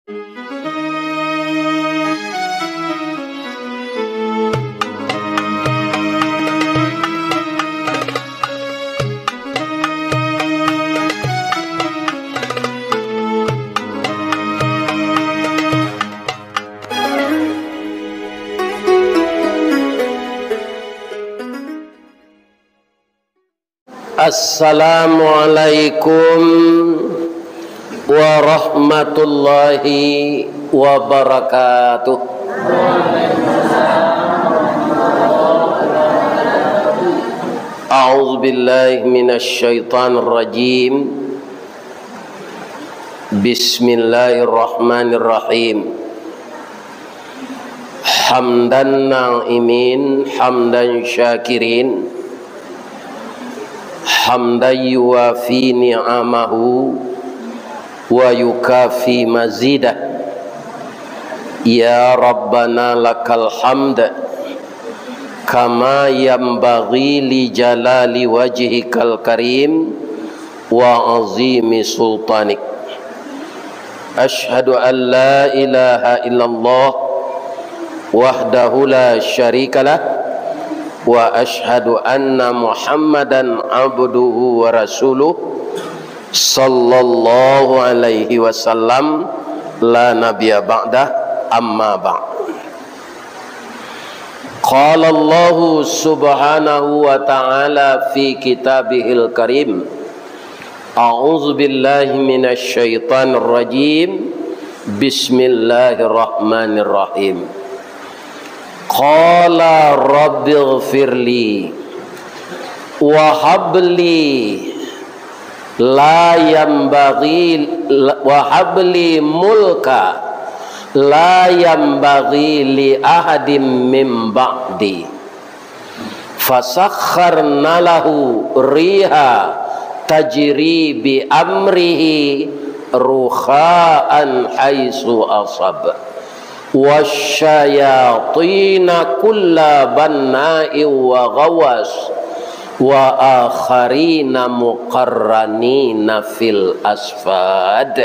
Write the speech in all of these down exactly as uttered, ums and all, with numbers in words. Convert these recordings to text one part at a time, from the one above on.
Assalamualaikum warahmatullahi wabarakatuh. A'udzubillahi minasyaitonirrajim. Bismillahirrahmanirrahim. Hamdan na'imin, hamdan syakirin, hamdan yuwafi ni'amahu, wa yukafi mazidah. Ya Rabbana lakal hamd, kama yanbaghi li jalali wajhikal karim, wa azimi sultanik. Asyhadu an la ilaha illallah wahdahu la syarikalah, wa asyhadu anna Muhammadan abduhu wa rasuluh, sallallahu alaihi wasallam, la nabiyya ba'dah, amma ba'd. Qala Allahu subhanahu wa ta'ala fi kitabihil karim, a'udzu billahi minasy syaithanir rajim. Bismillahirrahmanirrahim. Qala rabbighfirli wa habli la yanbaghi, wa habli mulka la yanbaghi li ahadim min ba'di. Fasakharna lahu riha tajri bi amrihi rukha'an haitsu asab. Wasyayatina kulla banna'in wa ghawwas, wa akharina muqarranina fil asfad.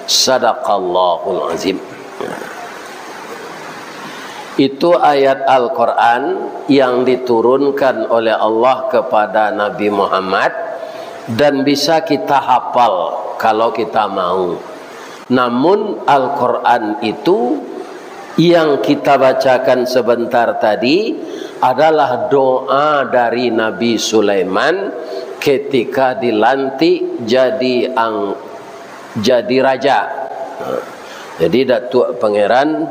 Sadaqallahul azim. Itu ayat Al-Quran yang diturunkan oleh Allah kepada Nabi Muhammad, dan bisa kita hafal kalau kita mau. Namun, Al-Quran itu yang kita bacakan sebentar tadi adalah doa dari Nabi Sulaiman ketika dilantik jadi ang-, jadi raja. Jadi, Datuak Pangeran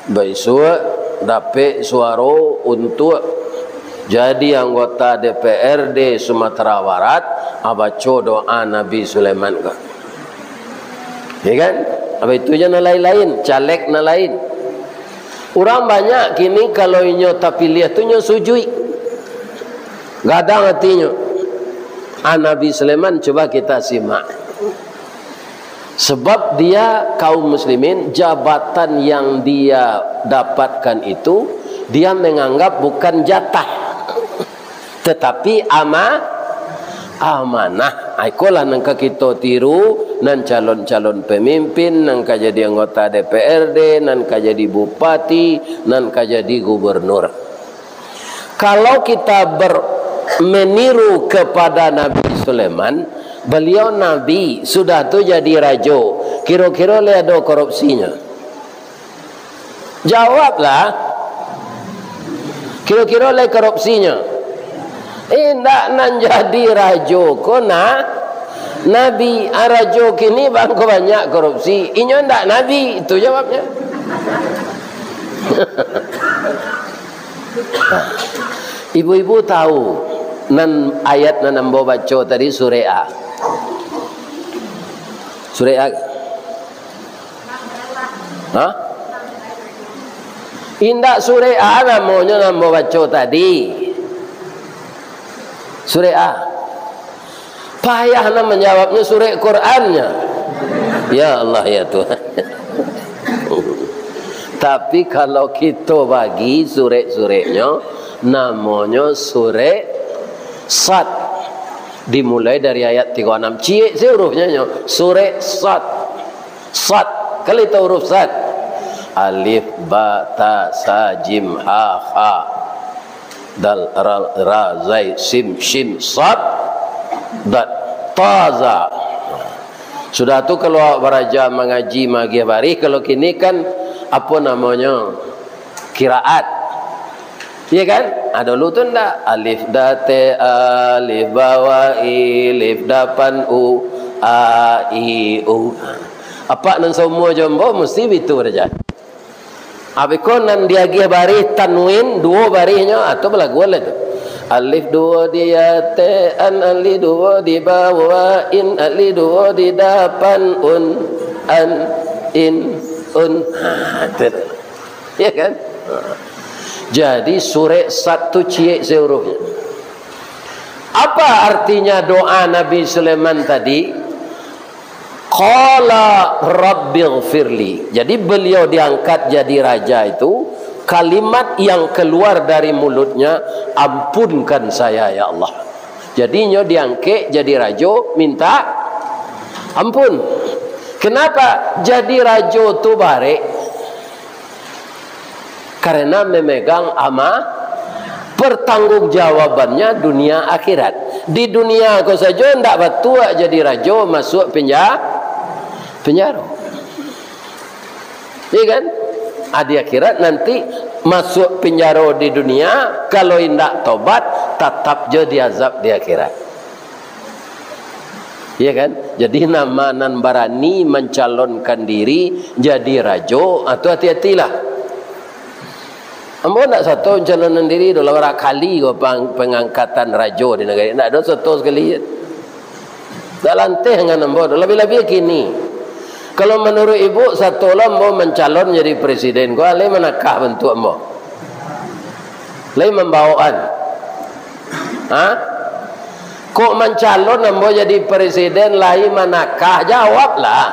baisuak dapek suaro untuak jadi anggota D P R D Sumatera Barat, ah, baco doa Nabi Sulaiman ko. Ya kan? Apa itu je nan lain-lain, caleg nan lain. Urang banyak kini kalau inyo tapiliah tu nyo sujuik. Gadang atinyo. Ah, Nabi Sulaiman, cuba kita simak. Sebab dia, kaum muslimin, jabatan yang dia dapatkan itu, dia menganggap bukan jatah, tetapi ama-, amanah. Ah, ikolah nan ka kito tiru, nan calon-calon pemimpin, nan ka jadi anggota D P R D, nan ka jadi bupati, nan ka jadi gubernur. Kalau kita ber-, meniru kepada Nabi Sulaiman, beliau nabi, sudah tu jadi rajo, kiro-kiro lai ado korupsinyo? Jawablah. Kiro-kiro lai korupsinyo? Indak, nan jadi rajo ko na-, nabi. Ah, rajo kini bangko banyak korupsi, inyo ndak nabi, itu jawabnyo. Ibu-ibu tahu nan ayat nan ambo baco tadi surek a? Surek a? Hah? Indak surek a namonyo nan ambo baco tadi. Surek a. Payah nan manjawabnyo surek Qurannyo. Ya Allah, ya Tuhan. Tapi kalau kito bagi surek-sureknyo, namonyo surek Sad. Dimulai dari ayat tigo anam. Ciek se hurufnyo nyo. Surek Sad. Sad. Kali tu huruf sad. Alif, ba, ta, sa, jim, ha, kha. Dal, ral, ra, zai, sim, shin, sad, dad, ta, za. Sudah tu, kalau awak baraja mangaji, magiah barih, kalau kini kan, apo namonyo, kiraat. Iya kan? Ah, dulu tu ndak. Alif da te alif bawa i, lif dapan u, a, i, u. Apak nan saumua jo ambo musti bitu baraja. Abih ko nan diagiah barih tanwin, duo barihnyo, ah, tu balagu lah tu. Alif duo di ate an, alif duo di bawa in, alif duo di dapan un, an, in, un. Ha, tu. Ya kan? Jadi, surek sad tu ciek se hurufnyo. Apa artinya doa Nabi Sulaiman tadi? Qala rabbighfirli. Jadi, beliau diangkat jadi raja itu, kalimat yang keluar dari mulutnya, "Ampunkan saya, ya Allah." Jadi, nyo diangkek jadi rajo, minta ampun. Kenapa? Jadi rajo tu barek. Karena memegang ama-, pertanggungjawabannya dunia akhirat. Di dunia ko sajo ndak batuak jadi rajo, masuak penja-, penjaro. Iya kan? Ah, di akhirat nanti masuak penjaro di dunia, kalau indak tobat, tatap jo diazab di akhirat. Iya kan? Jadi, nama nan barani mancalonkan diri jadi rajo, ah, tu hati-hatilah. Ambo ndak sato mancalonkan diri doh, lah bara kali ko pang-, pangangkatan rajo di nagari. Ndak ado sato sakali. Ndak lanteh ngan ambo doh, labiah-labiah kini. Kalau manuruik ibu, sato lah ambo mancalon jadi presiden ko, alai manakah bantuak ambo. Lai mambaoan. Ha? Kok mancalon ambo jadi presiden, lai manakah? Jawablah.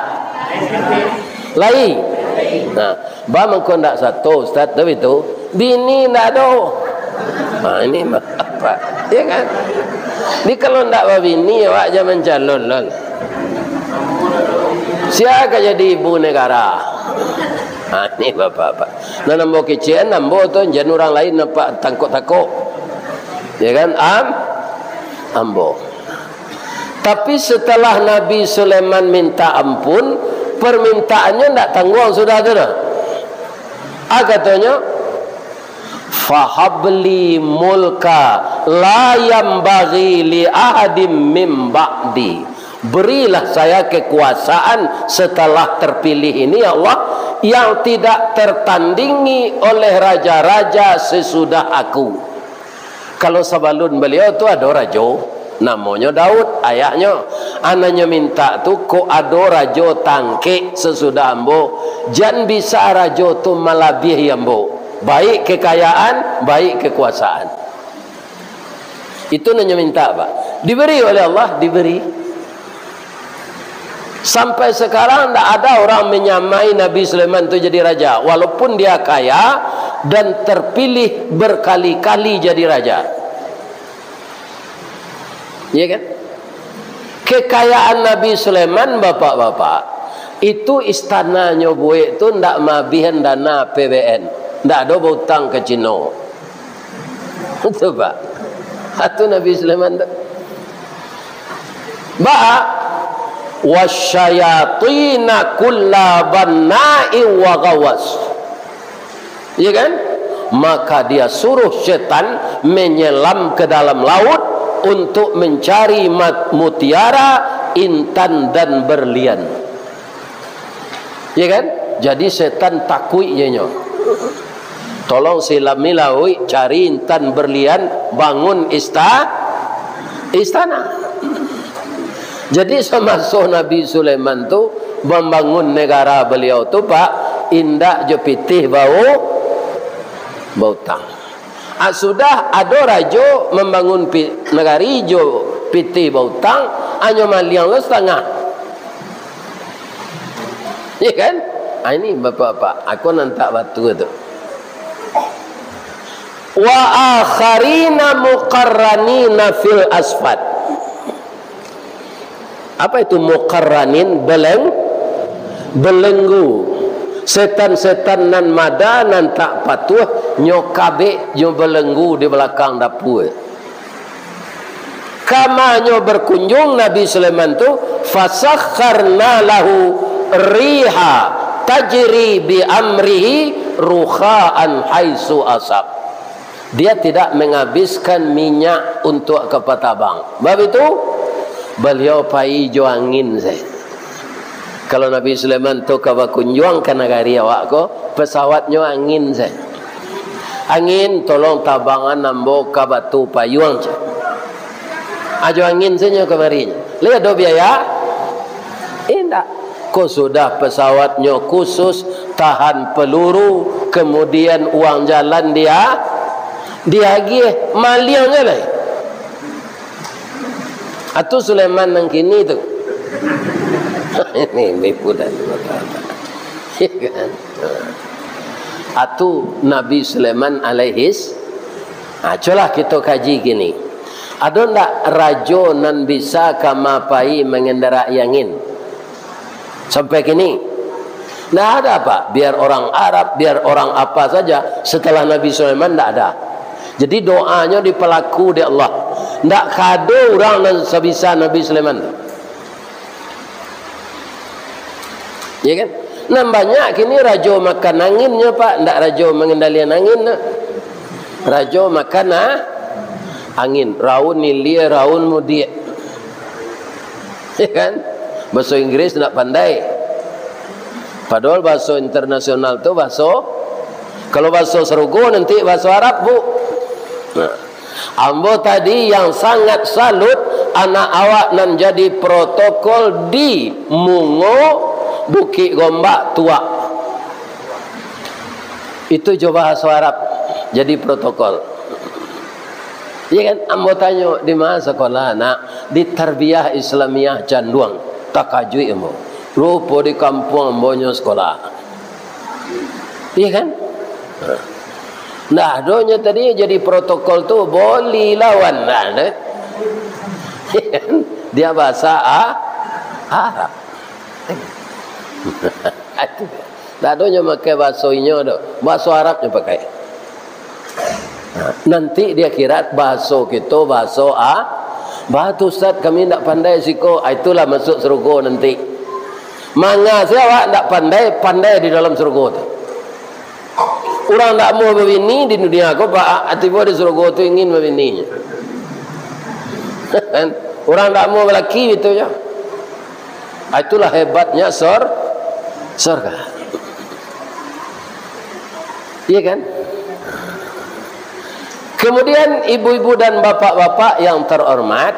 Lai. Nah, ba mangko ndak sato, Ustaz, tu itu. Bini ndak ado. Nah, ini apa? Ya kan? Jadi kalau ndak babini, awak jan mancalon lah. Sia ka jadi ibu negara? Ha, ni bapak-bapak. Nan ambo kecekan, ambo tu, jan urang lain nampak tangkok-tangkok. Ya kan? Am-, ambo. Tapi setelah Nabi Sulaiman minta ampun, permintaannyo ndak tangguang sudah tu doh. Ah, katonyo, "Fahabli mulka la yambaghi li ahadim min ba'di." Berilah saya kekuasaan setelah terpilih ini, ya Allah, yang tidak tertandingi oleh raja-raja sesudah aku. Kalau sabalun baliau tu ado rajo, namonyo Daud, ayahnyo. Anaknyo minta tu, kok ado rajo tangkek sasudah ambo, jan bisa rajo tu malabiahi ambo, baik kekayaan, baik kekuasaan. Itu nan nyo minta, Pak. Diberi oleh Allah, diberi. Sampai sekarang ndak ada orang menyamai Nabi Sulaiman tu jadi raja, walaupun dia kaya dan terpilih berkali-kali jadi raja. Iya kan? Kekayaan Nabi Sulaiman, bapak-bapak, itu istananyo buek tu ndak maabihan dana A P B N, ndak ado bautang ka Cino. Itu, Pak. Itu Nabi Sulaiman tu. Ba, "Wasyayatina kulla banna'in wa ghawwas." Ya kan? Maka dia suruh setan menyelam ke dalam laut untuk mencari mat-, mutiara, intan, dan berlian. Ya kan? Jadi setan takuik je nyo. Tolong silami lauik, cari intan berlian, bangun ista-, istana. Jadi samaso Nabi Sulaiman tu mambangun negara beliau tu, Pak, indak jo pitih bau-, bautang. Ah, sudah ado rajo mambangun pi-, nagari jo pitih bautang, hanyo maliang lo satangah. Ya kan? Ah, ini bapak-bapak, aku nan tak batua tu. "Wa akharina muqarranina fil asfad." Apa itu muqarranin? Beleng-, Belenggu. Setan-setan nan mada, nan tak patuah, nyo kabek, nyo belenggu di balakang dapua. Kama nyo berkunjung Nabi Sulaiman tu, fasakharna lahu riha tajri bi amrihi rukhaan haitsu asab. Dia tidak menghabiskan minyak untuk kapal tabang. Sebab itu, beliau pai jo angin saja. Kalau Nabi Sulaiman tu ka bakunjuang ka nagari awak ko, pesawatnyo angin saja. Angin, tolong tabangan ambo ka Batu Payuang, cak. Ajo angin sajo kamari. Lai ado biaya? Indak. Ko sudah pesawatnyo khusus, tahan peluru, kemudian uang jalan dia, diagiah, maliang je lai. Atu Sulaiman nan kini tu. Ini ibu dan bapak. Ya kan? Atu Nabi Sulaiman alaihis. Ha, cubolah kito kaji kini. Ado ndak rajo nan bisa kama pai mangendarai angin? Sampai kini. Ndak ada, Pak. Biar orang Arab, biar orang apa saja, setelah Nabi Sulaiman ndak ada. Jadi doanyo dipalaku dek Allah. Ndak kado urang nan sabisa Nabi Sulaiman. Ya kan? Nan banyak kini rajo makan anginnyo, Pak, ndak rajo mangendalian angin, nah. Rajo makan, ah, angin, raun ilia, raun mudiak. Ya kan? Bahaso Inggris ndak pandai. Padahal bahaso internasional tu bahaso, kalau bahaso sarugo nanti bahaso Arab, Bu. Nah. Ambo tadi yang sangat salut anak awak nan jadi protokol di Mungo, Bukik Gombak, Tuak. Itu jo bahaso Arab, jadi protokol. Iya kan? Ambo tanyo, "Di ma sakolah, Nak?" "Di Tarbiyah Islamiyah Canduang." Takajuik ambo. Rupo di kampuang ambo nyo sakolah. Iya kan? Nah, adonyo tadi jadi protokol tu, boli lawan. Nah, deh. Dia bahasa A-, Arab. Itu. Tak adonyo makai bahaso inyo tu. Bahaso Arab nyo pakai. Nanti di akhirat bahaso kito, bahaso A-, "Bah tu, Ustaz, kami ndak pandai siko." Ah, itulah masuk sarugo nanti. Manga se awak ndak pandai, pandai di dalam sarugo tu. Urang ndak amuah babini di dunia ko, ba-, tibo di sarugo tu ingin babini. Urang ndak amuah balaki, gitu jo. Ah, itulah hebatnya sor-, sorga. Iya kan? Kemudian ibu-ibu dan bapak-bapak yang terhormat,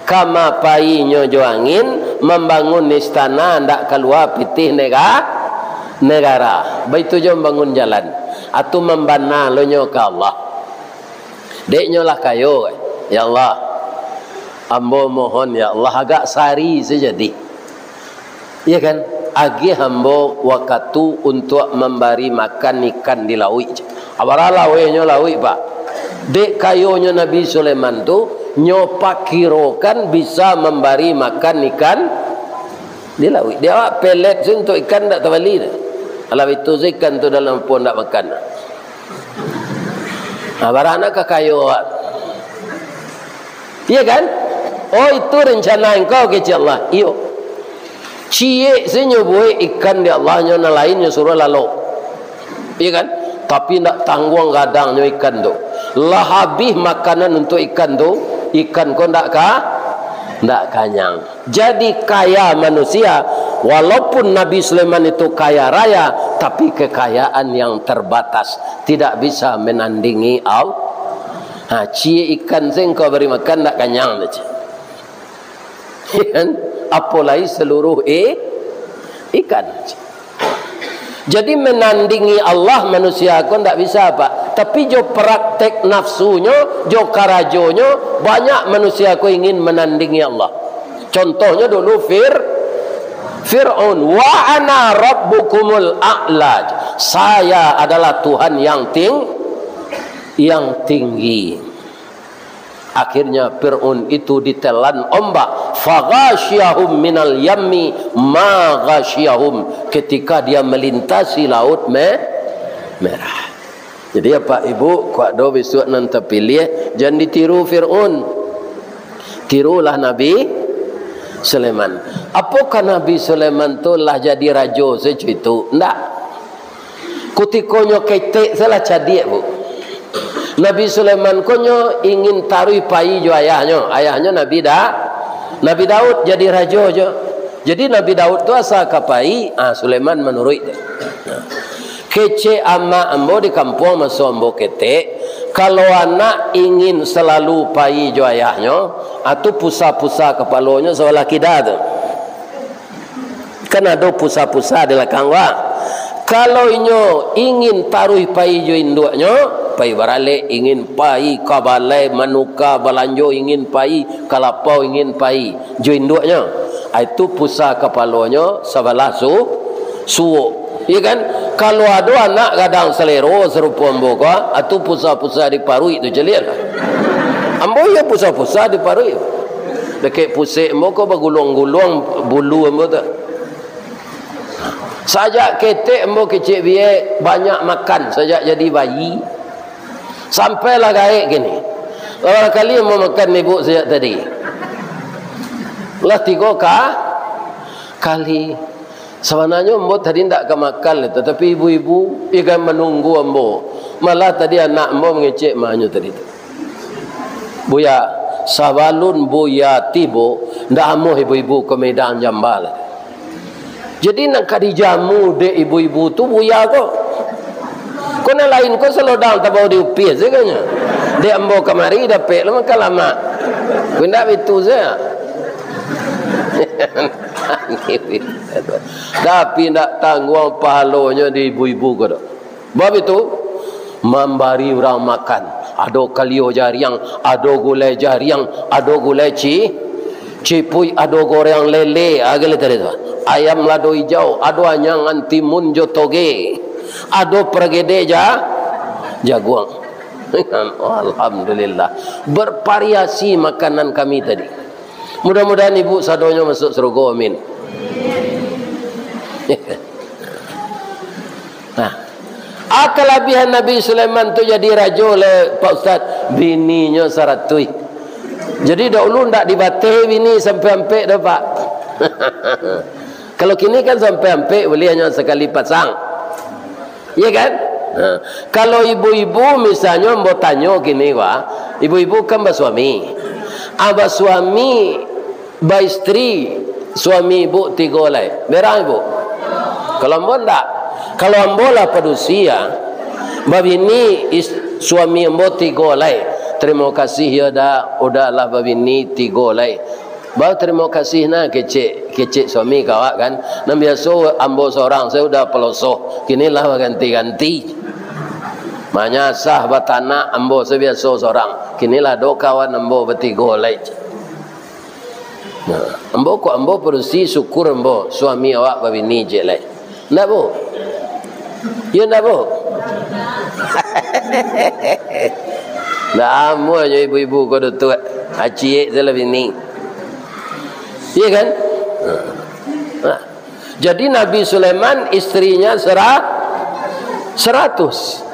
kama painyo jo angin, mambangun istana ndak kalua pitih nega-, negara. Baitu jo mambangun jalan. Atu mambana lo nyo ka Allah. Dek nyo lah kayo, "Ya Allah, ambo mohon, ya Allah, agak sari sajo dih." Iya kan? "Agiah ambo wakatu untuak mambari makan ikan di lauik." Abara lawenyo lauik, Pak. Dek kayonyo Nabi Sulaiman tu, nyo pakirokan bisa mambari makan ikan di lauik. Di awak pelet se untuak ikan ndak tabali doh. Alah itu se ikan tu dalam apo ndak makan. Nah, bara nak ka kayo awak. Iya kan? "Oh, itu rencana engkau," kecek Allah. "Iyo." Ciek se nyo buek ikan di Allah, nyo nan lain nyo suruah lalok. Iya kan? Tapi ndak tangguang gadangnyo ikan tu. Lah habih makanan untuak ikan tu, ikan ko ndak ka-, ndak kanyang. Jadi kaya manusia, walaupun Nabi Sulaiman itu kaya raya, tapi kekayaan yang terbatas, tidak bisa menandingi Allah. Ha, ciek ikan se engkau bari makan, ndak kanyang tu, ciek. Kan? Apolai seluruh i-, ikan. Jadi menandingi Allah manusia ko ndak bisa, Pak. Tapi jo praktek nafsunyo, jo karajonyo, banyak manusia ko ingin menandingi Allah. Contohnyo dulu Fir-, Fir'aun, "Wa ana rabbukumul a'la." "Saya adalah Tuhan yang ting-, yang tinggi." Akhirnya Fir'aun itu ditelan ombak. Faghasyahum minal yammi ma ghasyahum. Ketika dia melintasi laut me-, merah. Jadi, Apak Ibu, kok ado bisuak nan tapiliah, jan ditiru Fir'aun. Tirulah Nabi Sulaiman. Apakah Nabi Sulaiman tu lah jadi rajo sajo itu? Ndak. Kutikonyo ketek salah cadiak, Bu. Nabi Sulaiman ko nyo ingin taruih pai jo ayahnyo. Ayahnyo Nabi Da-, Nabi Daud jadi rajo jo. Jadi Nabi Daud tu asa ka pai, ah, Sulaiman manuruik tu. Kecek amak ambo di kampuang maso ambo ketek, kalau anak ingin salalu pai jo ayahnyo, ah, tu pusa-pusa kapalonyo sabalah kida tu. Kan ado pusa-pusa di lakang, Pak. Kalau inyo ingin taruih pai jo induaknyo, pai baralek, ingin pai ka balai manuka balanjo, ingin pai ka lapau, ingin pai jo induaknyo. Ah, itu pusa kapalonyo sabalah su-, suok. Iya kan? Kalau ado anak gadang salero sarupo ambo ko, ah, tu pusa-pusa di paruik tu, caliak lah. Ambo iyo pusa-pusa di paruik. Dakek pusek ambo ko baguluang-guluang bulu ambo tu. Sajak ketek ambo kecek biek, banyak makan sajak jadi bayi. Sampailah gaek kini. Barangkali ambo makan ibuk sajak tadi. Lah tigo ka-, kali. Sabananyo ambo tadi ndak ka makan, tatapi ibu-ibu, iyo kan, manunggu ambo. Malah tadi anak ambo mangecek manyo tadi tu. Buya, sabalun Buya tibo, ndak amuah ibu-ibu ka Medan Jambal. Jadi nan ka dijamu dek ibu-ibu tu Buya ko. Ko nan lain ko salodang tabao di upih sajo nyo. Dek ambo kamari dapek lah makan lamak. Ko indak bitu sajo. Tapi indak tangguang pahalonyo di ibu-ibu ko doh. Bab itu, mambari urang makan. Ado kalio jariang, ado gulai jariang, ado gulai ci-, cipuik, ado goreng lele, agiah tadi tu. Ayam lado ijau, ado anyangan timun jo toge, ado pergede ja-, jaguang. Alhamdulillah. Bervariasi makanan kami tadi. Mudah-mudahan ibu sadonyo masuk sarugo, amin. Nah, ah, kalabiahan Nabi Sulaiman tu jadi rajo le, Pak Ustaz, bininyo saratuih. Jadi dahulu ndak dibateh bini sampai ampek doh, Pak. Kalau kini kan sampai ampek buliah nyo sakali pasang. Iya kan? Ha. Kalau ibu-ibu misalnyo ambo tanyo kini, wah, ibu-ibu kan basuami. Ah, basuami, baistri, suami ibu tigo lai. Berang ibu? Kalau ambo ndak. Kalau ambo lah padusi, ya. Babini is-, suami ambo tigo lai. Terima kasih, ya, Da, udah lah babini tigo lai. Batarimo kasih nah, kecek, kecek suami ka awak kan. Nan biaso ambo sorang sajo udah palosoh, kini lah baganti-ganti. Manyasah batanak ambo sabiaso sorang, kini lah ado kawan ambo batigo lai. Nah, ambo kok ambo padusi, syukur ambo suami awak babini ciek lai. Ndak, Bu? Iyo ndak, Bu? Ndak amuah jo ibu-ibu ko dutuak. Aciek tu lah bini. Iyo kan? Nah. Jadi Nabi Sulaiman istrinya sera-, seratus.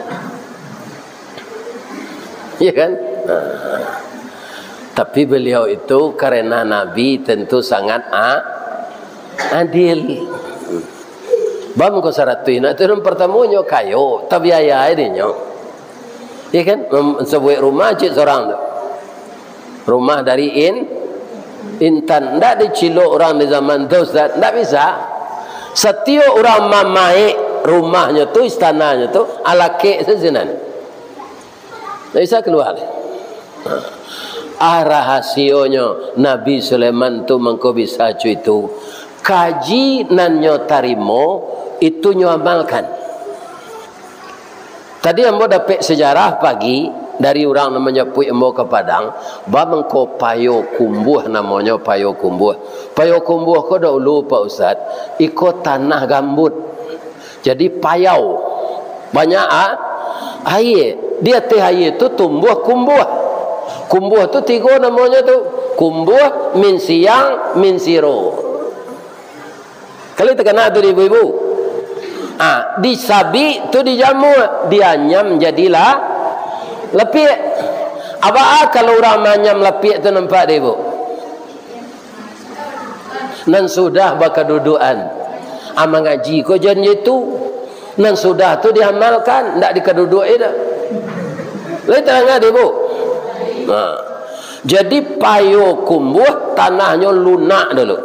Iyo kan? Nah. Tapi beliau itu karena Nabi tentu sangat a-, adil. Bam ko saratuih, nah, itu nan partamonyo kayo, tabiaya dinyo. Iyo kan? Mem-, sabuik rumah cik sorang tu. Rumah dari in-, intan. Ndak dicilok urang di zaman tu, Ustaz. Ndak bisa. Satiok urang mamaek rumahnyo tu, istananyo tu, alakek sajo sinan. Ndak bisa kalua lai. Ah, rahasionyo Nabi Sulaiman tu mangko bisa co itu. Kaji nan nyo tarimo, itu nyo amalkan. Tadi ambo dapek sejarah pagi dari urang nan manjapuik ambo ka Padang, bab mangko Payokumbuah namonyo, Payokumbuah. Payokumbuah ko dahulu, Pak Ustaz, iko tanah gambut. Jadi payau. Banyak a-, aia. Di ateh aia tu tumbuah kumbuah. Kumbuah tu tigo namonyo tu. Kumbuah, minsiang, minsiro. Kali takana tu di ibu-ibu. Ah, disabik tu dijamua, dianyam jadilah lapiak. Abaa kalau urang manyam lapiak tu nampak di ibu? Nan sudah bakadudukan. Ah, mangaji ko jan itu. Nan sudah tu diamalkan, ndak dikaduduak-i dah. Lai tarang di ibu? Nah. Jadi payo kumbuah tanahnyo lunak dulu.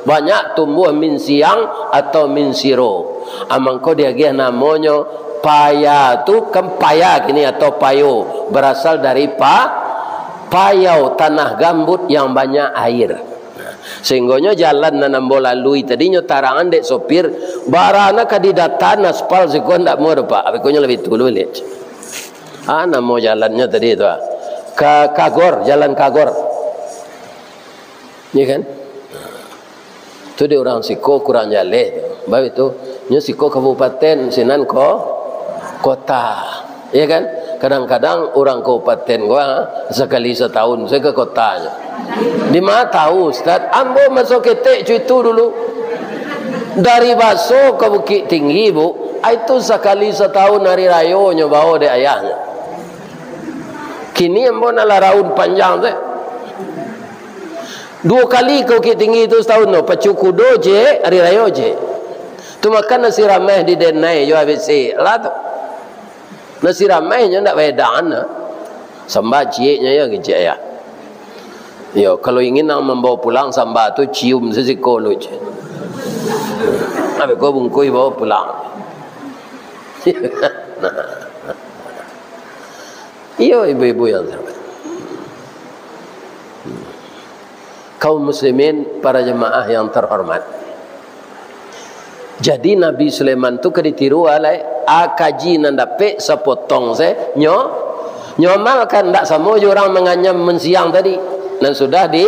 Banyak tumbuah minsiang atau minsiro. Ah, mangko diagiah namonyo paya tu, kan paya kini atau payo, berasal dari pa-, payau, tanah gambut yang banyak air. Sehinggonyo jalan nan ambo lalui tadi nyo tarangan dek sopir, barana ka didatan aspal siko ndak muah doh, Pak. Abikonyo labiah tulu liek. Ah, namo jalannyo tadi tu, ah. Ka-, Kagor, Jalan Kagor. Iya kan? Tu di urang siko kurang jaleh tu. Baik tu, nyo siko kabupaten, sinan ko-, kota. Iya kan? Kadang-kadang urang kabupaten gua sakali satahun sajo ka kotanyo. Di ma tahu, Ustaz? Ambo maso ketek co itu dulu. Dari Baso ka Bukittinggi, Bu, itu sakali satahun hari rayonyo bao dek ayahnyo. Kini ambo nak laraun panjang tu. Duo kali ka Bukittinggi tu satahun tu, pacu kudo ciek, hari rayo ciek. Tu makan nasi rameh di Denai jo A B C lah tu. Nasi rameh nyo ndak baedan lah. Samba cieknyo yo kecek ayah. Yo, kalau ingin nak mambawa pulang samba tu, cium sasiko lu ciek. Abih ko bungkuih bawa pulang. Nah. Iyo, ibu-ibu yang terhormat. Kaum muslimin, para jemaah yang terhormat. Jadi Nabi Sulaiman tu ka ditiru alai, a kaji nan dapek sapotong se, nyo, nyo amalkan, ndak samo jo urang manganyam minsiang tadi, nan sudah di,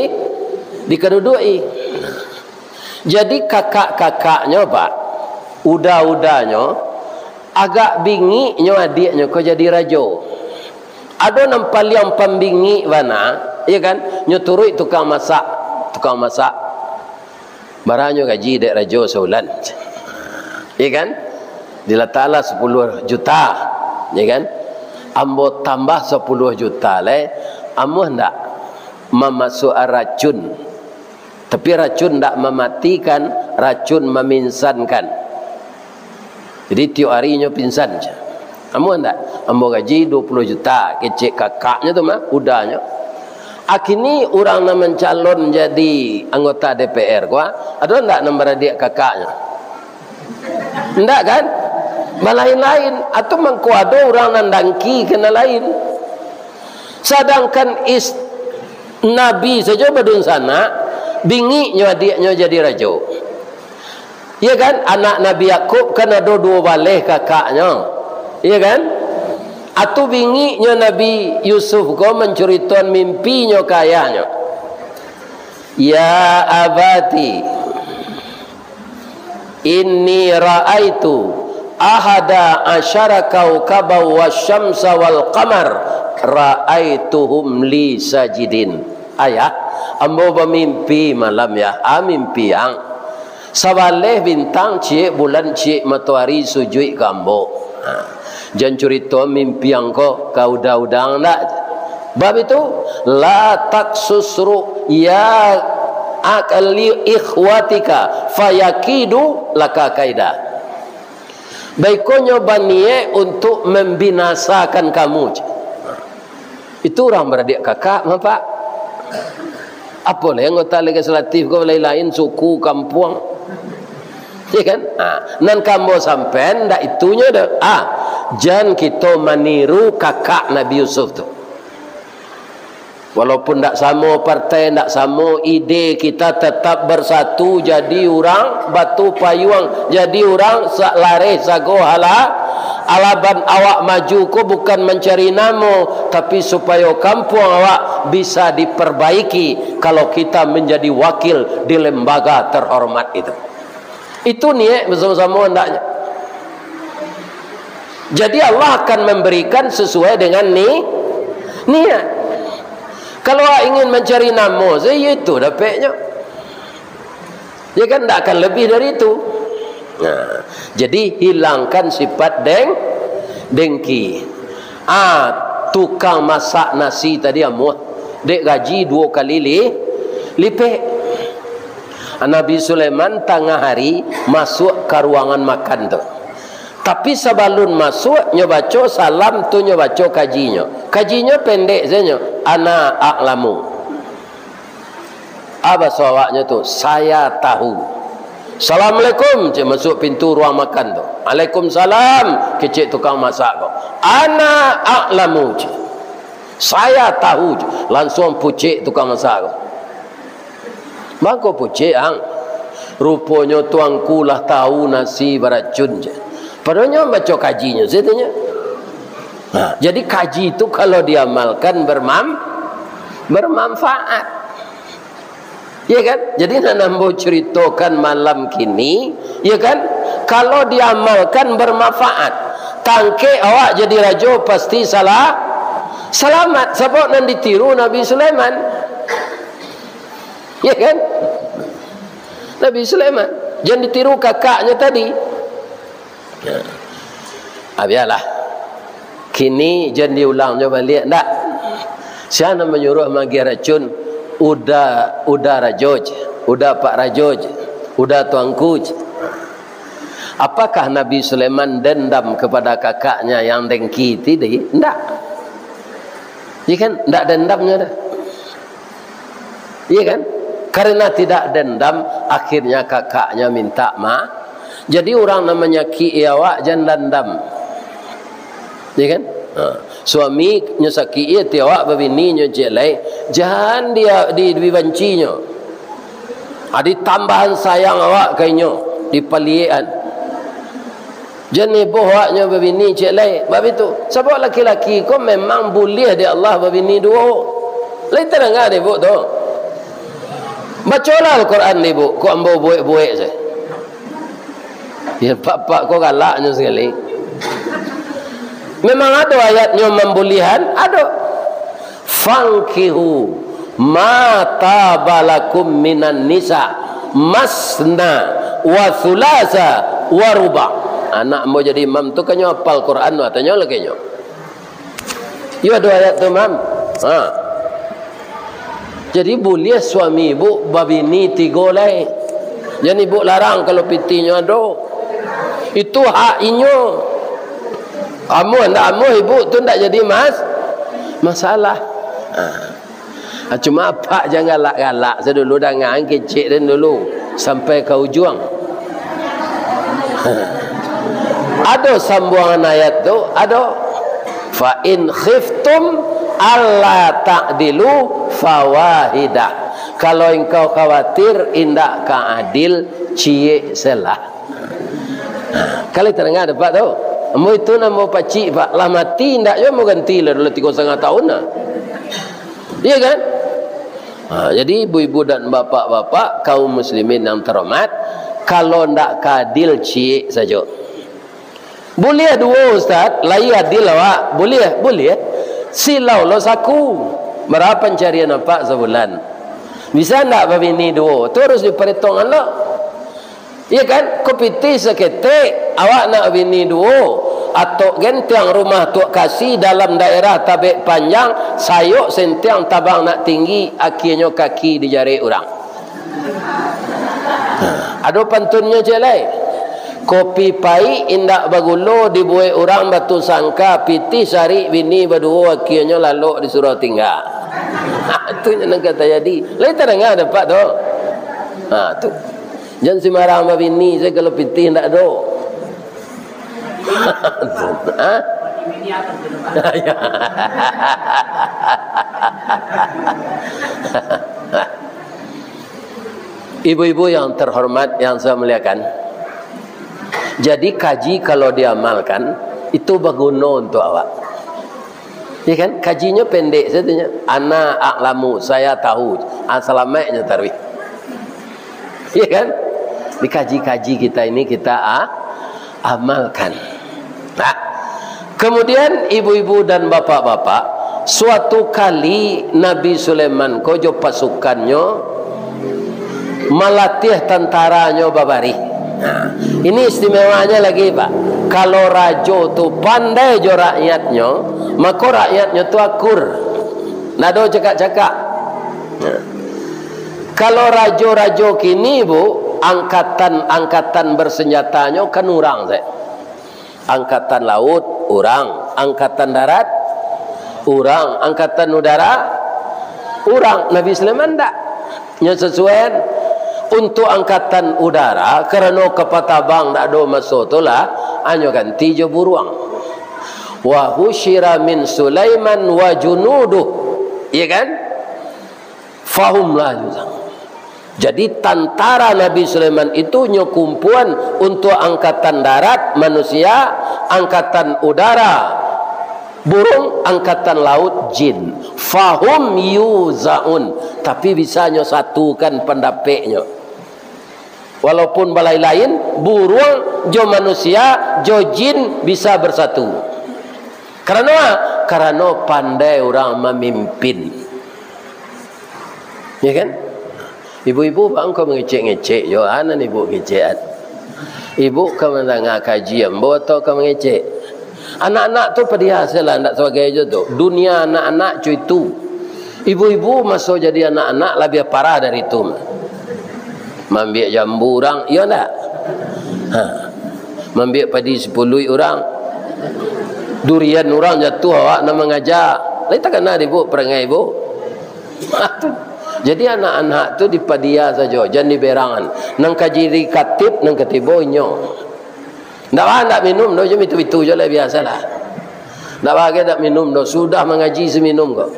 dikaduduak-i. Jadi kakak-kakaknyo, Pak, uda-udanyo, agak bingiknyo adiaknyo ko jadi rajo. Ado nan paliang pambingik bana, iyo kan? Nyo turuik tukang masak, tukang masak. Baranyo gaji dek rajo saulan. Iyo kan? Dilataklah sapuluah juta, iyo kan? Ambo tambah sapuluah juta lai, amuah ndak mamasuak racun? Tapi racun ndak mamatikan, racun maminsankan. Jadi, tiok ari inyo pinsan. Amuah ndak? Ambo gaji duo puluah juta, kecek kakaknyo tu mah, udanyo. Akini urang nan mancalon jadi anggota D P R ko, ado ndak nan baradiak kakaknyo? Ndak kan? Balain-lain. Atau mangko ado urang nan dangki ka nan lain. Sadangkan is-, Nabi sajo badunsanak, bingiknyo adiaknyo jadi rajo. Iya kan? Anak Nabi Yakub kan ado duo baleh kakaknyo. Iya kan? Atu bingiknyo Nabi Yusuf ko mancuritoan mimpinyo ka ayahnyo. "Ya abati, inni ra'aitu ahada asyara kaukaban wasyamsa wal qamar, ra'aituhum li sajidin." Ayah, ambo bamimpi malam, Yah. Ah, mimpi ang. Sabaleh bintang, ciek bulan, ciek matoari sujuik ka ambo. Ha. Jan curito mimpi ang ko ka uda-uda ang ndak. Bab itu, la taksus ru'ya ak-, li ikhwatika fayakidu laka kaida. Baikonyo baniaik untuk mambinasakan kamu. Itu urang baradiak kakak, Bapak. Apo lai anggota legislatif ko, lain-lain suku, kampuang. Ya kan? Ha, nan ka ambo sampaian, ndak itunyo doh. Ah, jan kito maniru kakak Nabi Yusuf tu. Walaupun ndak samo partai, ndak samo ide, kita tetap bersatu jadi urang Batu Payuang, jadi urang sa-, Lareh Sago Hala-, Alaban. Awak maju ko bukan mancari namo, tapi supayo kampuang awak bisa diperbaiki kalau kita menjadi wakil di lembaga terhormat itu. Itu niat bersama-sama hendaknya. Jadi Allah akan memberikan sesuai dengan ni-, niat. Kalau awak ingin mancari namo, se, iyo itu dapeknyo. Ya kan, ndak akan lebih dari itu. Nah, jadi hilangkan sifat deng-, dengki. Ah, tukang masak nasi tadi amuah, dek gaji duo kali li-, lipek. Nabi Sulaiman tangah hari masuak ka ruangan makan tu. Tapi sabalun masuak, nyo baco salam tu, nyo baco kajinyo. Kajinyo pendek sajo, "Ana a'lamu." Apa baso awaknyo tu? "Saya tahu." "Assalamualaikum," cek masuak pintu ruang makan tu. "Waalaikumsalam," kecek tukang masak ko. "Ana a'lamu," cek. "Saya tahu," cek. Lansuang pucek tukang masak ko. "Mangko pucek, Ang?" "Ruponyo tuangku lah tahu nasi baracun," cek. Padahal nyo baco kajinyo, satunyo. Nah, jadi kaji tu kalau diamalkan bermam-, bermanfaat. Ya kan? Jadi, nan ambo ceritokan malam kini, ya kan? Kalau diamalkan bermanfaat, tangkek awak jadi rajo pasti salah, salamat. Sabab nan ditiru Nabi Sulaiman. Ya kan? Nabi Sulaiman. Jan ditiru kakaknyo tadi. Ah, bialah. Kini jan diulangnyo baliak, ndak? Sia nan manyuruah magiah racun? Uda, uda rajo je, uda pak rajo je, uda tuangku je. Apakah Nabi Sulaiman dendam kepada kakaknya yang dengki tadi? Ndak. Iya kan? Ndak dendamnya dah. Iya kan? Karena tidak dendam, akhirnya kakaknya minta maaf. Jadi, urang nan manyakik-i awak, jan dandam. Iya kan? Ha. Suami nyo sakik-i ati awak, babini nyo ciek lai, jan di, di, dibanci nyo. Ha, ditambahan sayang awak ka inyo, dipaliek-an. Jan iboh awaknyo babini ciek lai, bak itu. Sabab laki-laki ko memang buliah dek Allah babini duo. Lai tadanga dek ibuk tu? Bacolah Al-Quran dek ibuk, ko ambo buek-buek se. Ya, bapak ko galaknyo sakali. Memang ado ayatnyo mambuliahan, ado. "Fankihu ma taba lakum minan nisa, masna wa sulasa wa ruba." Anak ambo jadi imam tu kan nyo apal Quran tu, katonyo lai nyo. Iyo ado ayat tu, Mam. Ha. Jadi, buliah suami ibuk babini tigo lai. Jan ibuk larang kalau pitihnyo ado. Itu hak inyo. Amuah ndak amuah, ibuk tu ndak jadi mas-, masalah. Ha. Ah, cuma apak jan galak-galak se dulu, dangakan kecek den dulu sampai ka ujuang. Ado sambuangan ayat tu, ado. "Fa in khiftum alla ta'dilu fawahidah." Kalau engkau khawatir indak ka adil, ciek se lah. Kalau tadanga dek apak tu. Ambo itu nan ambo pacik, Pak. Lah mati indak juo ambo ganti lah, lah tigo satangah taun lah. Iya kan? Ha, jadi ibu-ibu dan bapak-bapak, kaum muslimin yang terhormat, kalau ndak ka adil, ciek sajo. Buliah duo, Ustaz, lai adil awak. Buliah, buliah. Silau lo saku. Bara pancarian apak sabulan? Bisa ndak babini duo? Tu harus diparetongkan lo. Iya kan? Ko pitih saketek, awak nak bini duo, atok gentiang rumah tuak kasi dalam daerah Tabek Panjang, sayok sentiang tabang nak tinggi, akienyo kaki dijarek urang. Ado pantunnyo ciek lai. Kopi paik indak bagulo dibuek urang batu sangka, pitih sarik bini baduo, akienyo lalok disuruah tingga. Itu nan ka tajadi. Lai tadanga dek apak tu? Ha, tu. Jan sumbarang babini sajo kalau pitih ndak ado. Ha? Ibu-ibu yang terhormat, yang saya muliakan, jadi kaji kalau diamalkan, itu baguno untuk awak. Ya kan? Kajinyo pendek sajo tu nyo. "Ana a'lamu, saya tahu." Ah, salamaiknyo taruih. Ya kan? Dikaji-kaji kita ini, kita, ah, amalkan. Nah, kemudian ibu-ibu dan bapak-bapak, Suatu kali Nabi Sulaiman ko jo pasukannyo malatiah tantaranyo babarih. Nah, ini istimewanya lagi, Pak. Kalau rajo tu pandai jo rakyatnyo, mako rakyatnyo tu akur. Ndak ado cakak-cakak. Nah. Kalau rajo-rajo kini, Bu, angkatan-angkatan bersenjatanyo kan urang se. Angkatan laut, urang. Angkatan darat, urang. Angkatan udara, urang. Nabi Sulaiman ndak. Nyo sasuaian. Untuk angkatan udara, karano kapal tabang ndak ado maso tu lah, hanyo ganti jo buruang. Wa husyira min Sulaiman wa junuduh. Iya kan? Fahum la yuza'un. Jadi, tantara Nabi Sulaiman itu nyo kumpuan untuk angkatan darat, manusia, angkatan udara, burung, angkatan laut, jin. Fahum yuzaun. Tapi, bisa nyo satukan pandapeknyo. Walaupun balain-lain, buruang jo manusia, jo jin bisa bersatu. Karano, karano pandai urang mamimpin. Ya kan? Ibu-ibu, baa kok mangecek-ngecek jo, a nan ibu kecek an? Ibu ka mandanga kaji ambo atau ka mangecek? Anak-anak tu padiah sajolah, ndak sabagai jo tu. Dunia anak-anak co itu. Ibu-ibu maso jadi anak-anak labiah parah dari tu. Maambiak jambu urang, iyo ndak? Ha. Maambiak padi sipuluik urang. Durian urang jatuah, awak nan mangaja. Lai takana dek ibu parangai ibu? Jadi, anak-anak tu dipadiah sajo, jan diberangan. Nan ka jadi katib, nan ka tibo inyo. Ndak ba, ndak minum doh, jo bitu-bitu jo lah, biasalah. Ndak ba, ndak minum doh, sudah mangaji si minum ko.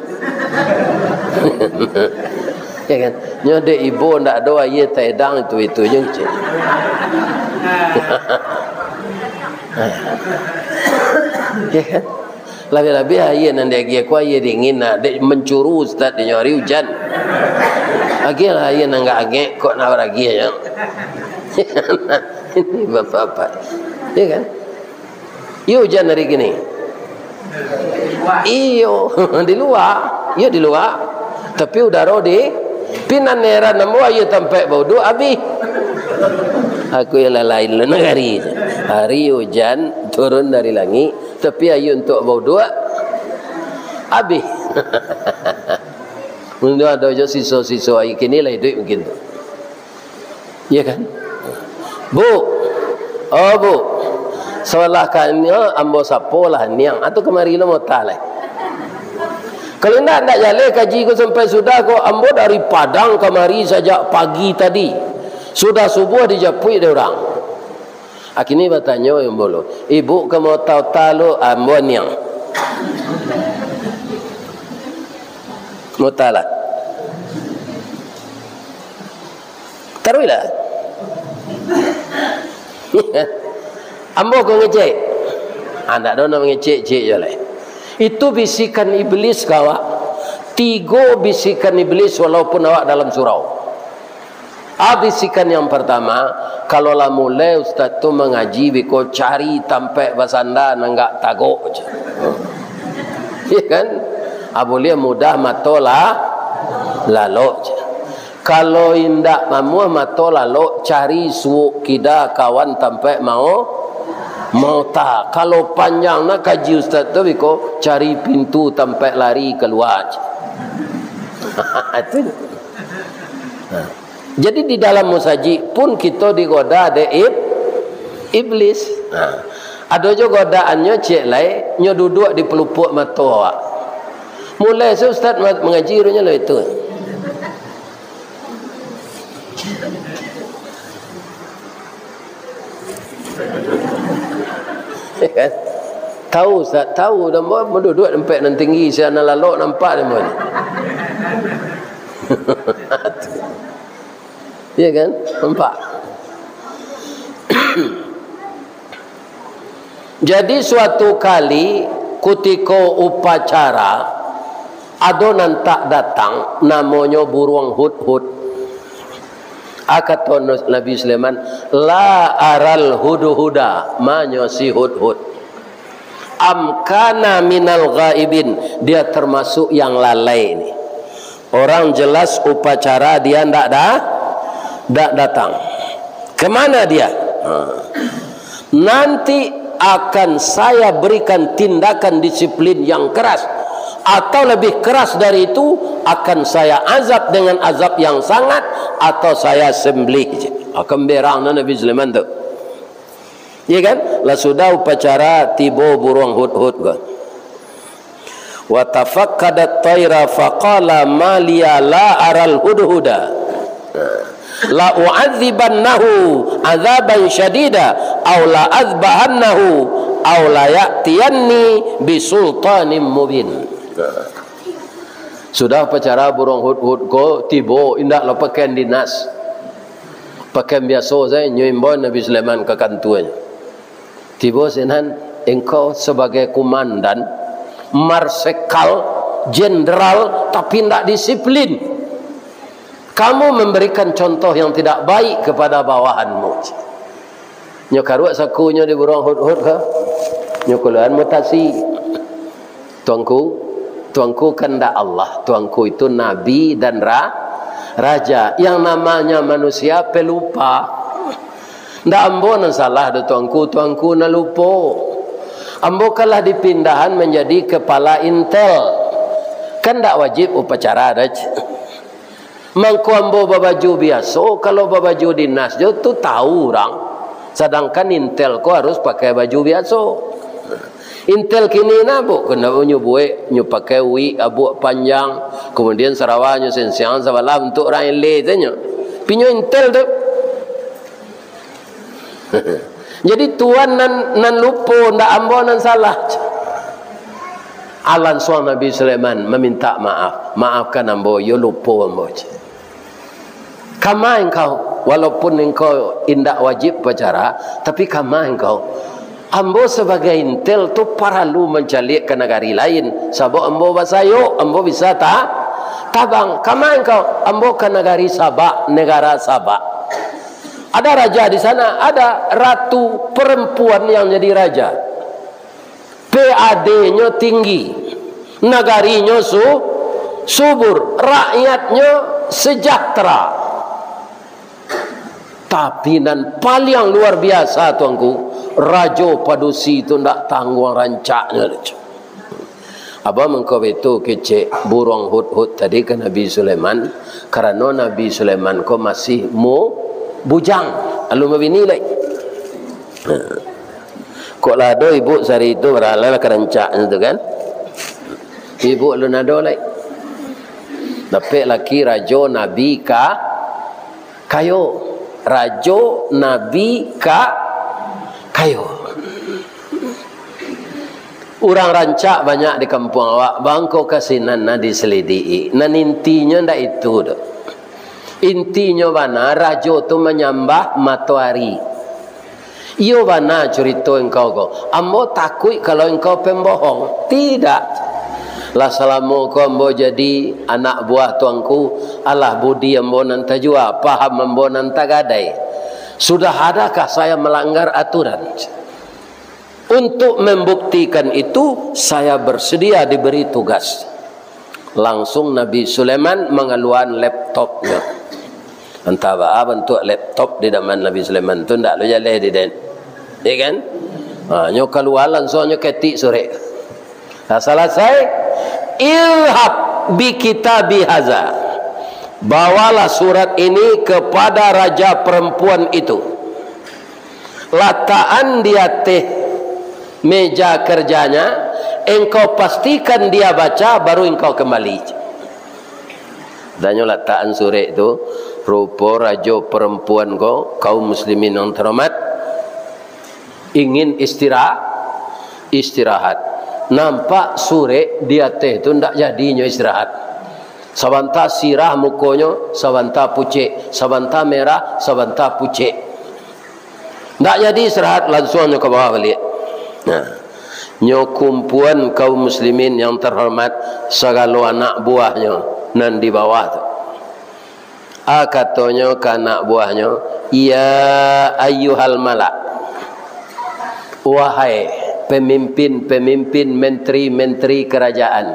Ya kan? Nyo dek ibo ndak ado aia taedang itu-itu je, cek. Ya kan? Labiah-labiah aia nan diagiah ko aia dingin, nah, dek mancuru ustaz dinyo ari ujan. Agiahlah aia nan agak angek, kok nak baragiah nyo. Ini bapak-bapak. Ya kan? Iyo ujan ari kini. Iyo, di lua. Iyo di lua. Tapi udaro di, pi nan heran ambo aia tampek bauduak abih. Aku yang lain-lain lah nagari. Hari ujan turun dari langik, tapi aia untuak bauduak abih. Mun ado jo siso-siso aia kini lah iduik mungkin tu. Iya kan? Bu, oh Bu, sabalah kanyo ambo sapolah niang, atau kamari lo mota lai. Kalau indak, indak jaleh kaji ko sampai sudah ko, ambo dari Padang kamari sajak pagi tadi. Sudah subuah dijapuik dek urang. Akini batanyo ambo lo, ibu ka mota-ota lo, ambo niang. Mota lah. Taruihlah. Ambo ko ngecek. Ah, ndak ado nak mangecek-cek jo lai. Itu bisikan iblis ka awak. Tigo bisikan iblis walaupun awak dalam surau. Ah, bisikan yang pertama, kalau lah mulai ustaz tu mangaji biko cari tampek basanda nan agak tagok je. Ya kan? Ah, buliah mudah mato lah lalok je. Kalau indak mamuah mato lalok, cari suok kida kawan tampek mao, mota. Kalau panjang na kaji ustaz tu biko, cari pintu tampek lari kalua je. Itu je. Nah. Jadi di dalam musajik pun kito digoda dek ib-, iblis. Nah. Ado jo godaannyo ciek lai, nyo duduak di palupuak mato awak. Mulai se ustaz ma-, mangaji runyo lah itu. Tahu, Ustaz? Tahu, dan baduduak tampek nan tinggi, sia nan lalok nampak dek ambo ni. Ya kan? Nampak? Jadi, suatu kali, kutiko upacara, ado nan tak datang, namonyo buruang hudhud. A, kato Nabi Sulaiman, "La aral hudhuda," manyo si hudhud. Am kana minal ghaibin, dia termasuk yang lalai ni. Orang jelas upacara dia ndak da-, ndak datang. Kemana dia? Ha. Nanti akan saya berikan tindakan disiplin yang keras, atau lebih keras dari itu, akan saya azab dengan azab yang sangat, atau saya sembelih. Akan berang Nabi Sulaiman tu. Iya kan? Lah sudah upacara, tibo buruang hudhud ko. Wa tafaqqadat thaira faqala ma liya la aral hudhuda. La u'adzibannahu adzaban syadida aw la azbahannahu aw la ya'tiyanni bisultanim mubin. Sudah upacara buruang hudhud ko tibo, indak lo pakaian dinas. Pakaian biaso sajo, nyo imbau Nabi Sulaiman ka kantuanyo. Tibo sinan, engkau sebagai komandan, marsekal, jenderal, tapi ndak disiplin. Kamu memberikan contoh yang tidak baik kepada bawahanmu. Nyo karuak sakunyo di buruang hudhud ko. Nyo kaluaan mutasi. Tuanku, tuanku kandak Allah, tuanku itu nabi dan ra-, raja. Yang namanya manusia pelupa. Ndak ambo nan salah doh tuanku, tuanku nan lupo. Ambo kan lah dipindahan manjadi kepala intel. Kan ndak wajib upacara doh. Mangko ambo babaju biaso, kalau babaju dinas jo tu tahu urang. Sadangkan intel ko harus pakai baju biaso. Intel kini nah, bu, kena nyo buek, nyo pakai wig, abuak panjang, kemudian sarawa nyo sensiang sabalah untuak urang eleh tu nyo. Tapi nyo intel tu. Jadi tuan nan, nan lupo, ndak ambo nan salah. Ah, lansuang Nabi Sulaiman maminta maaf. Maafkan ambo, iyo lupo ambo. Kama engkau, walaupun engkau indak wajib upacara, tapi kama engkau. Ambo sabagai intel tu paralu mancaliak ka nagari lain, sabab ambo basayok, ambo bisa ta-, tabang. Kama engkau, ambo ka nagari Sabak, negara Sabak. Ada raja di sana, ada ratu perempuan yang jadi raja. P A D-nyo tinggi, nagarinyo su-, subur, rakyatnyo sejahtera. Tapi nan paliang luar biasa, tuanku, rajo padusi tu ndak tangguang rancaknyo. Apo mangko baitu kecek buruang hudhud tadi ka Nabi Sulaiman, karano Nabi Sulaiman ko masih mu-, bujang, alun babini lai. Kok lah ado ibu sari tu, baralah ka rancaknyo tu kan. Ibu alun ado lai. Dapek laki rajo nabi ka-, kayo. Rajo nabi ka-, kayo. Urang rancak banyak di kampuang awak, bangko ka sinan nan diselidiki. Nan intinyo ndak itu doh. Intinyo bana, rajo tu manyambah matoari. Iyo bana curito engkau ko. Ambo takuik kalau engkau pembohong. Tidak. Lah salamo ko ambo jadi anak buah tuanku, alah budi ambo nan tajua, paham ambo nan tagadai. Sudah adakah saya melanggar aturan? Untuk membuktikan itu, saya bersedia diberi tugas. Langsung Nabi Sulaiman mangaluakan laptopnyo. Antah baa bantuak laptop di zaman Nabi Sulaiman tu, ndak lo jaleh di den. Ya kan? Ha, nyo kalua langsung nyo ketik surek. Nah, salasai, "Idhab bi kitabi haza." Bawalah surat ini kepada raja perempuan itu. Latakan di ateh meja kerjanya, engkau pastikan dia baca, baru engkau kembali. Danyo latakan surek tu, rupo rajo perempuan ko, kaum muslimin yang terhormat, ingin istira-, istirahat. Nampak surek di ateh tu, ndak jadinyo istirahat. Sabanta sirah mukonyo, sabanta pucek, sabanta merah, sabanta pucek. Ndak jadi istirahat, lansuang nyo ka bawah baliak. Nah, nyo kumpuan kaum muslimin yang terhormat, sagalo anak buahnyo nan di bawah tu. A, katonyo ka anak buahnyo, "Ya ayyuhal mala', wahai pemimpin-pemimpin, menteri-menteri kerajaan.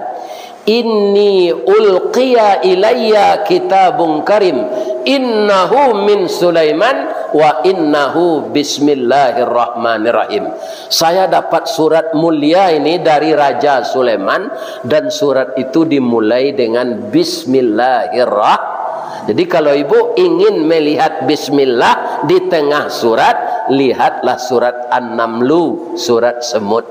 "Inni ulqiya ilayya kitabun karim, innahu min Sulaiman, wa innahu bismillahirrahmanirrahim." Saya dapat surat mulia ini dari Raja Sulaiman, dan surat itu dimulai dengan bismillahirrah-, Jadi, kalau ibu ingin melihat bismillah di tengah surat, lihatlah surat An-Namlu, surat semut.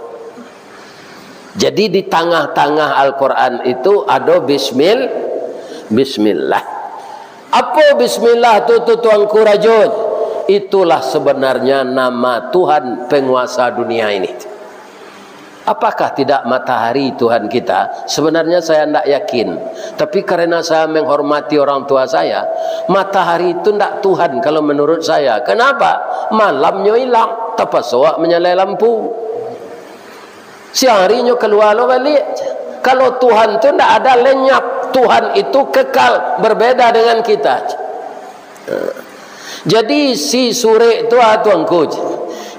Jadi, di tangah-tangah Al-Quran itu ado bismil-, bismillah. Apo bismillah tu, tu Tuanku Rajo? Itulah sebenarnya nama Tuhan penguasa dunia ini. Apakah tidak matahari Tuhan kita? Sebenarnya saya ndak yakin. Tapi karena saya menghormati orang tua saya, matahari itu ndak Tuhan kalau menurut saya. Kenapa? Malamnyo ilang, tapaso awak manyalai lampu. Siang hari nyo kalua lo baliak. Kalau Tuhan tu ndak ada lenyap. Tuhan itu kekal, berbeda dengan kita. Jadi, isi surek tu, ah, Tuanku,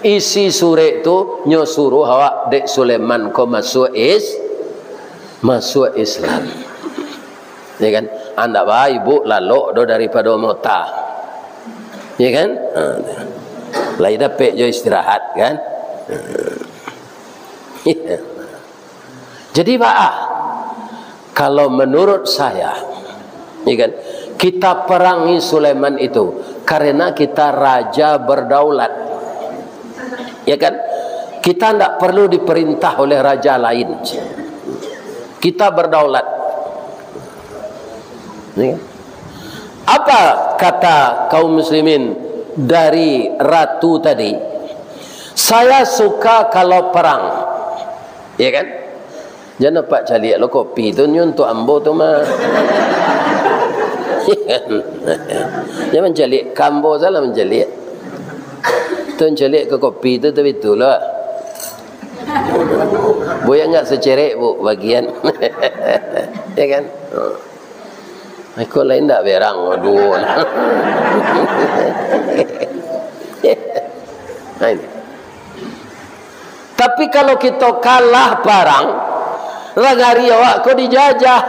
isi surek tu nyo suruh awak dek Sulaiman ko masuak is-, masuak Islam. Ya kan? Andak ba ibu lalok do daripado mota. Ya kan? Ha. Lai dapek jo istirahat, kan? Jadi, baa, kalau menurut saya, ya kan, kita perangi Sulaiman itu karena kita raja berdaulat. Ya kan? Kita ndak perlu diperintah oleh raja lain. Kita berdaulat. Ya kan? Apa kata kaum muslimin dari ratu tadi? "Saya suka kalau perang." Ya kan? Jan nampak caliak lo kopi tu, nyo untuak ambo tu mah. Jan mancaliak ka ambo salah mancaliak. Tu mancaliak ka kopi tu, tapi itulah. Buya ndak sacerek, Bu, bagian. Ya kan? Iko lain ndak berang, duo. Nah, ini. Tapi kalau kito kalah parang, nagari awak ko dijajah,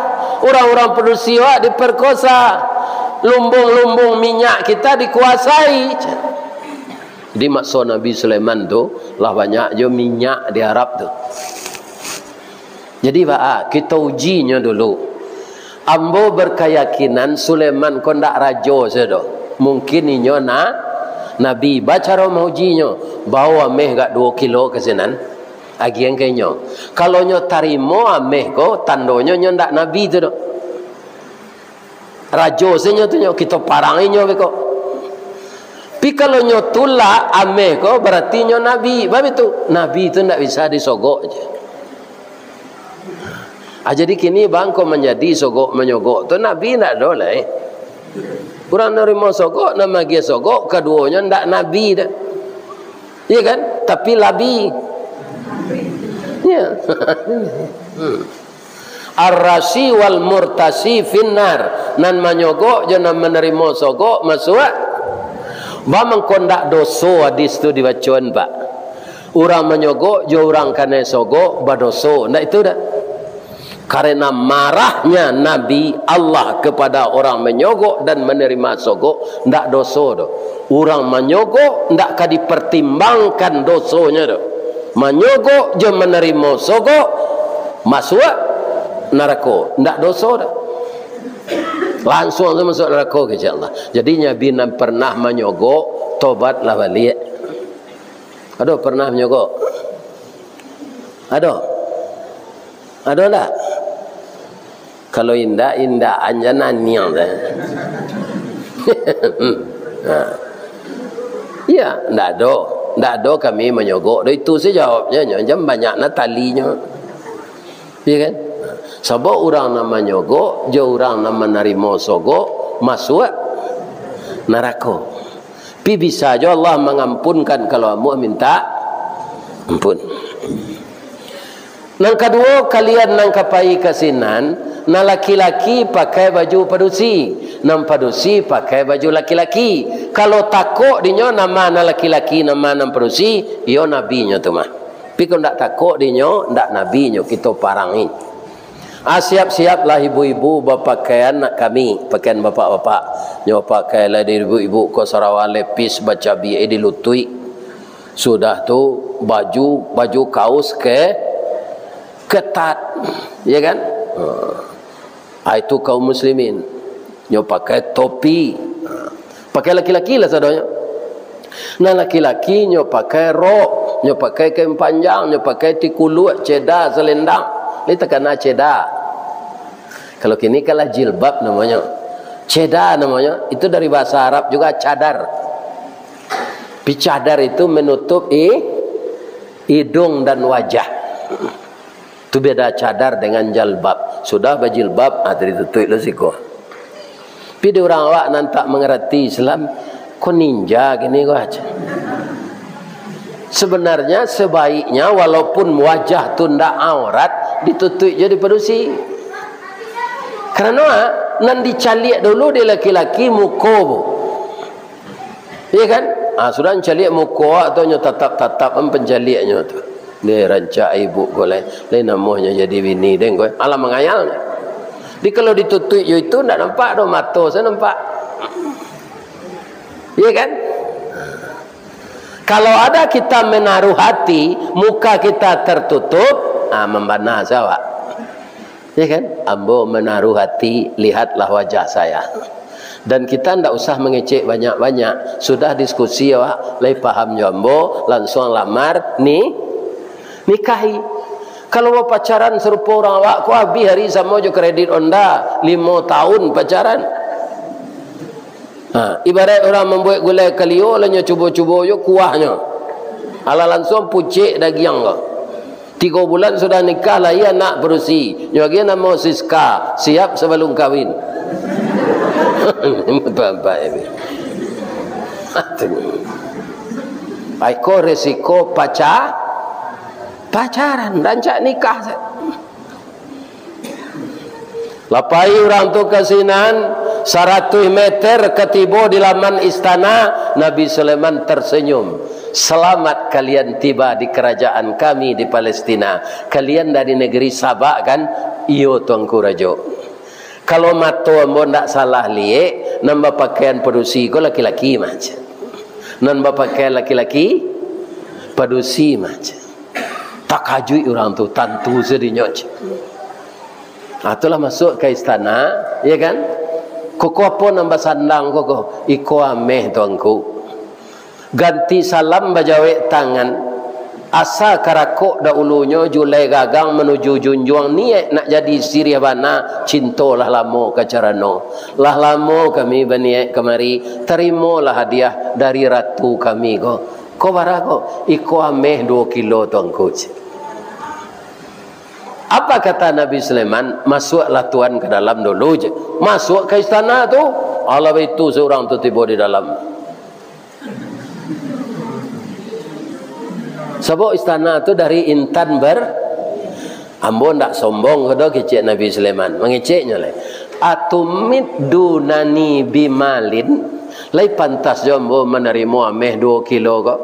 urang-urang padusi awak diperkosa, lumbung-lumbung minyak kita dikuasai. Di maso Nabi Sulaiman tu, lah banyak jo minyak di Arab tu. Jadi, baa, kito ujinyo dulu. Ambo berkeyakinan Sulaiman ko ndak rajo sajo doh. Mungkin inyo na-, nabi. Bacaro maujinyo, bao ameh agak duo kilo ka sinan, agiah ka inyo. Kalau nyo tarimo ameh ko, tandonyo nyo ndak nabi tu doh. Rajo se nyo tu nyo, kito parang inyo beko. Tapi kalau nyo tulak ameh ko, berarti nyo nabi. Baitu, nabi tu ndak bisa disogok je. Ah, jadi kini bangko manjadi sogok manyogok tu nabi ndak ado lai. Urang narimo sogok, nan magiah sogok, kaduonyo ndak nabi doh. Iya kan? Tapi labi. Ya. Hmm. Ar-rasi wal murtasi finnar. Nan manyogok jo nan manarimo sogok masuak. Ba mangko ndak doso hadis tu dibacoan, Pak? Urang manyogok jo urang kanai sogok badoso. Ndak itu dak? Karena marahnya Nabi Allah kepada orang manyogok dan menerima sogok, ndak doso doh. Urang manyogok ndak ka dipertimbangkan dosonyo doh. Manyogok jo manarimo sogok masuak narako, ndak doso doh. Lansuang tu masuak narako, insya Allah. Jadi, Nabi nan pernah manyogok, tobatlah baliak. Ado pernah manyogok? Ado? Ado ndak? Kalau indak, indak, anja naniang tu. Ha. Iya, ndak ado. Ndak ado kami manyogok. Dah itu saja jawabnyo, nyo jan banyak na talinyo. Iya kan? Sabab urang nan manyogok, jo urang nan manarimo sogok, masuak narako. Tapi bisa jo Allah mangampunkan kalau ambo minta ampun. Nan kaduo, kalian nan ka pai ka sinan, nan laki-laki pakai baju padusi, nan padusi pakai baju laki-laki. Kalau takok dinyo nama nan laki-laki, nama nan padusi, iyo nabinyo tu mah. Tapi kalau ndak takok dinyo, ndak nabi nyo kito parangi. Ah, siap-siaplah ibu-ibu bapakaian nak kami, pakaian bapak-bapak. Nyo pakailah di ibu-ibu ko sarawa lepis bacabiak di lutuik. Sudah tu baju, baju kaus ke ketat, ya kan? Ha. Ah, itu kaum muslimin. Nyo pakai topi. Pakai laki-laki lah sadonyo. Nah, laki-laki nyo pakai rok, nyo pakai kain panjang, nyo pakai tikuluak, ceda, selendang. Ini takana ceda. Kalau kini kan lah jilbab namonyo. Ceda namonyo, itu dari bahasa Arab juga cadar. Tapi cadar itu menutup i-, hidung dan wajah. Tu beda cadar dengan jalbab. Sudah bajilbab, ah, tadi tutuik lo siko. Tapi di urang awak nan tak mangarati Islam, ko ninja kini ko aja. Sebenarnya, sebaiknya, walaupun wajah tu ndak aurat, ditutuik jo di padusi. Karano, ah, nan dicaliak dulu di laki-laki muko, Bu. Iya kan? Ah, sudah caliak muko awak tu, nyo tatap-tatap an pancaliaknyo tu. Deh, rancak ibu ko lai. Lai namuahnyo jadi bini deh ko. Alah mangayal. Jadi kalau ditutuik jo itu, ndak nampak doh, mato sajo nampak. Iya kan? Kalau ada kita menaruh hati, muka kita tertutup, ah, mambana sajo awak. Ya kan? Ambo menaruh hati, lihatlah wajah saya. Dan kita ndak usah mangecek banyak-banyak. Sudah diskusi awak, lai paham jo ambo, lansuang lamar, ni, nikahi. Kalau bapacaran sarupo urang awak ko, abih ari samo jo kredit Honda, limo tahun pacaran. Ha, ibarat urang mambuek gulai kalio, lah nyo cubo-cubo jo kuahnyo. Alah lansuang pucek dagiang ko. Tigo bulan sudah nikah, lahia anak padusi. Nyo agiah namo Siska, siap sabalum kawin. Bapak-bapak ini. Ai ko resiko paca-, pacaran, rancak nikah sa-, Lapai urang tu ka sinan, saratuih meter ka tibo di laman istana, Nabi Sulaiman tersenyum. "Selamat kalian tiba di kerajaan kami di Palestina. Kalian dari negeri Sabak, kan?" "Iyo, Tuanku Rajo." "Kalau mato ambo ndak salah liek, nan bapakaian padusi ko laki-laki mah," cek. "Nan bapakaian laki-laki, padusi mah," cek. Takajuik urang tu, tantu sadinyo, cek. Ah, tu lah masuak ka istana, ya kan? "Koko apo nan basandang koko?" "Iko ameh, Tuanku." Ganti salam, bajawek tangan. Asa karakok dahulunyo, julai gagang manuju junjuang, niaik nak jadi siriah bana, cinto lah lamo ka carano. Lah lamo kami baniaik kamari, tarimolah hadiah dari ratu kami ko. "Ko bara ko?" "Iko ameh duo kilo, Tuanku," cek. Apa kata Nabi Sulaiman? "Masuaklah Tuan ka dalam dulu," cek. Masuak ka istana tu, alah baitu surang tu tibo di dalam. Sabab istana tu dari intan ber-, ambo ndak sombong ko doh, kecek Nabi Sulaiman. Mangeceknyo lai. "Atumiddunani bimalin?" Lai pantas jo ambo manarimo ameh duo kilo ko?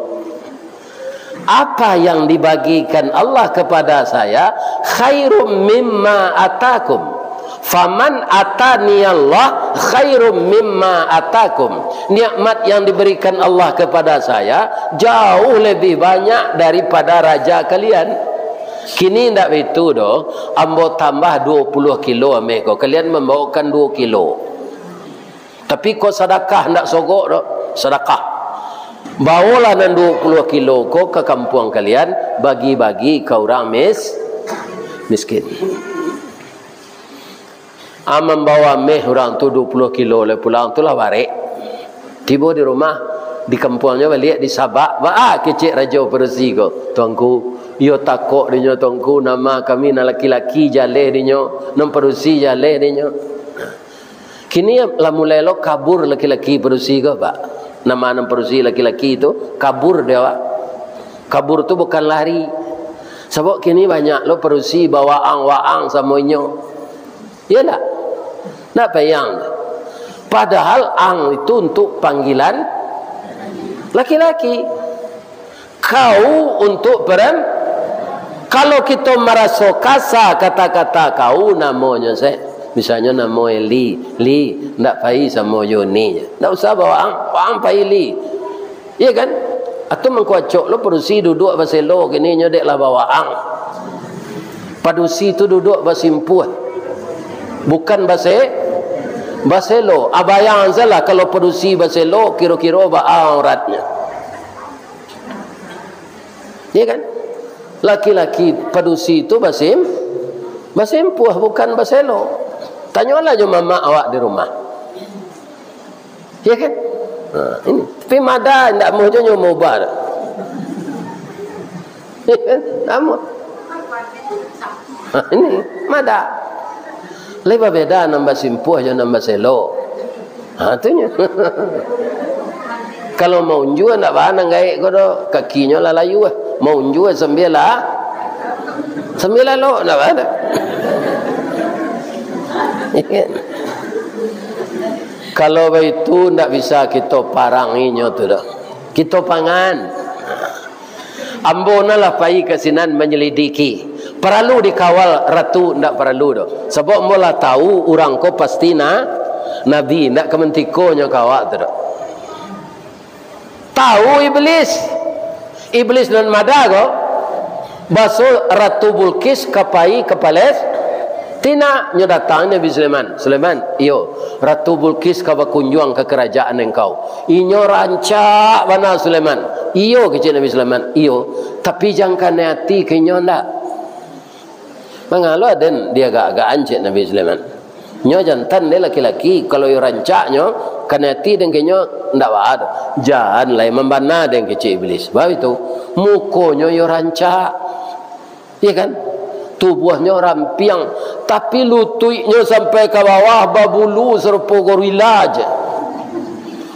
Apa yang dibagikan Allah kepada saya khairum mimma atakum. Faman atani Allah khairum mimma atakum. Nikmat yang diberikan Allah kepada saya jauh lebih banyak daripada raja kalian. Kini ndak baitu doh, ambo tambah duo puluah kilo ameh ko, kalian mambawakan duo kilo. Tapi ko sadakah, ndak sogok doh, sadakah. Bawolah nan duo puluah kilo ko ka kampuang kalian, bagi-bagi ka urang mis-, miskin. Ah, mambawo ameh urang tu duo puluah kilo, lai pulang tu lah barek. Tibo di rumah, di kampuangnyo baliak di Sabak, baa kecek rajo padusi ko, "Tuanku, iyo takok dinyo, Tuanku, nama kami nan laki-laki jaleh dinyo, nan padusi jaleh dinyo." Kini lah mulai lo kabur laki-laki padusi ko, Pak. Nama nan padusi laki-laki tu, kabur dek awak. Kabur tu bukan lari. Sabab kini banyak lo padusi bawaang-waang samo inyo. Iyo ndak? Ndak payah. Padahal ang itu untuk panggilan laki-laki. Kau untuk peran-, Kalau kito maraso kasa kata-kata kau namonyo se, misalnyo namo e Li, Li, ndak pai samo jo Ni, ndak usah bawaang, waang pai Li. Iya kan? Atau mangko acok lo padusi duduak baselo kini nyo dek lah bawaang. Padusi tu duduak basimpuah. Bukan base-, baselo. Abayang salah kalau padusi baselo, kiro-kiro baa auratnyo. Iya kan? Laki-laki padusi tu basim-, basimpuah, bukan baselo. Tanyolah jo mamak awak di rumah. Iya kan? Ha, ini. Tapi mada, indak amuah jo nyo maubah. Iya kan? Amuah. Ha, ini, mada. Lai babeda nan basimpuah jo nan baselo. Ha, tu nyo. Kalau maunjua ndak baa nan gaek ko doh, kakinyo lah layuah. Maunjua sambialah, sambialah lok, ndak baa doh. Kalau baitu, ndak bisa kito parangi nyo tu doh. Kito pangan. Ambo nan lah pai ka sinan manyalidiki. Paralu dikawal ratu, ndak paralu doh. Sabab ambo lah tau urang ko pasti na-, nabi, ndak ka mantikonyo ka awak tu doh. Tau Iblis. Iblis nan mada ko, baso Ratu Bulkis ka pai ka Palestina, nyo datang Nabi Sulaiman. "Sulaiman, iyo, Ratu Bulkis ka bakunjuang ka karajaan engkau. Inyo rancak bana, Sulaiman." "Iyo," kecek Nabi Sulaiman, "iyo, tapi jan kanai ati ka inyo ndak." Mangalo aden diagak-agakan, cek Nabi Sulaiman. Nyo jantan dek laki-laki, kalau iyo rancaknyo, kanai ati den ka inyo ndak baa doh. Jan lai mambana den, kecek Iblis. Baitu, mukonyo iyo rancak. Iya kan? Tubuahnyo rampiang, tapi lutuiknyo sampai ka bawah babulu sarupo gorila je.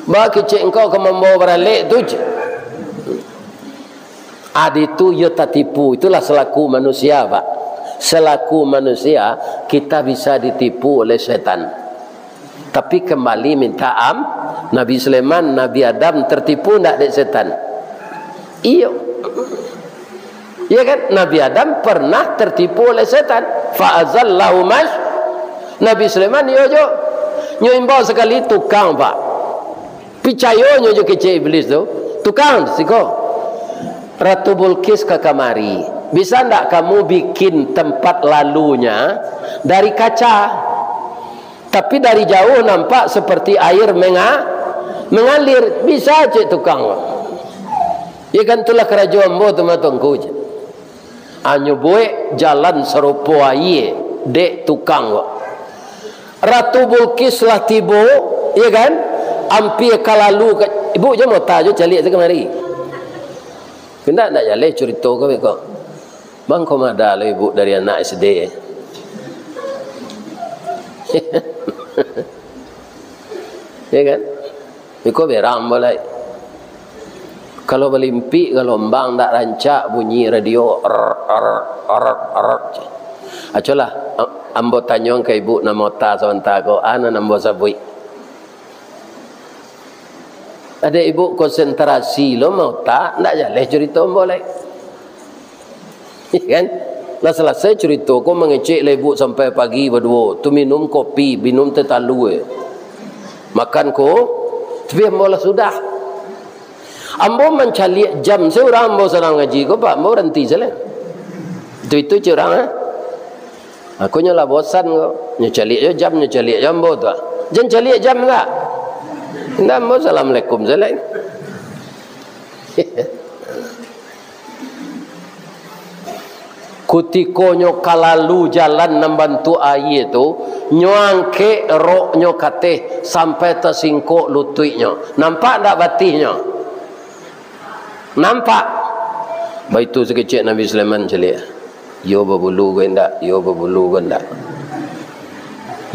Baa kecek engkau ka mambawa baralek tu je. Adi tu iyo tatipu. Itulah selaku manusia, Pak. Selaku manusia, kita bisa ditipu oleh setan. Tapi kembali minta am-, Nabi Sulaiman, Nabi Adam tertipu ndak dek setan? Iyo. Iya kan? Nabi Adam pernah tertipu oleh setan. Fa azallahu mas-, Nabi Sulaiman iyo jo. Nyo imbau sakali tukang, Pak. Picayo nyo jo kecek Iblis tu. "Tukang, siko. Ratu Bulkis ka kamari. Bisa ndak kamu bikin tempat lalunya dari kaca? Tapi dari jauh nampak seperti air menga-, mengalir." "Bisa," cek tukang. "Ya kan, itulah karajo ambo tu mah, Tuanku," cek. Anyo buek jalan sarupo aia dek tukang ko. Ratu Bulkis lah tibo, ya kan? Ampia ka lalu ka, ibu jan mota jo caliak tu kamari. Kena ndak jaleh curito ko beko. Bang ko mada lo ibu dari anak S D. Ya kan? Iko berang ambo lai. Kalau balimpik galombang ndak rancak bunyi radio, er, er, er, er. Acolah, am-, ambo tanyoan ka ibu nan maota sabanta ko, a nan ambo sabuik. Ado ibu konsentrasi lo maota, ndak jaleh curito ambo lai. Kan? Lah salasai curito ko, mangecek lah ibu sampai pagi baduo. Tu minum kopi, minum teh talua. Makan ko, tapi ambo lah sudah. Ambo mancaliak jam se urang ambo sadang ngaji ko, Pak, ambo baranti se lai. Itu-itu cek urang, eh. Aku nyo lah bosan ko. Nyo caliak jo jam, nyo caliak jo ambo tu, ah. Jan caliak jam lah. Indak, ambo assalamualaikum se lai. Kutiko nyo ka lalu jalan nan bantuak aia tu, nyo angkek roknyo ka ateh sampai tasingkok lutuiknyo. Nampak ndak batihnyo? Nampak. Baitu sakecek Nabi Sulaiman caliak. Iyo babulu ko indak, iyo babulu ko indak.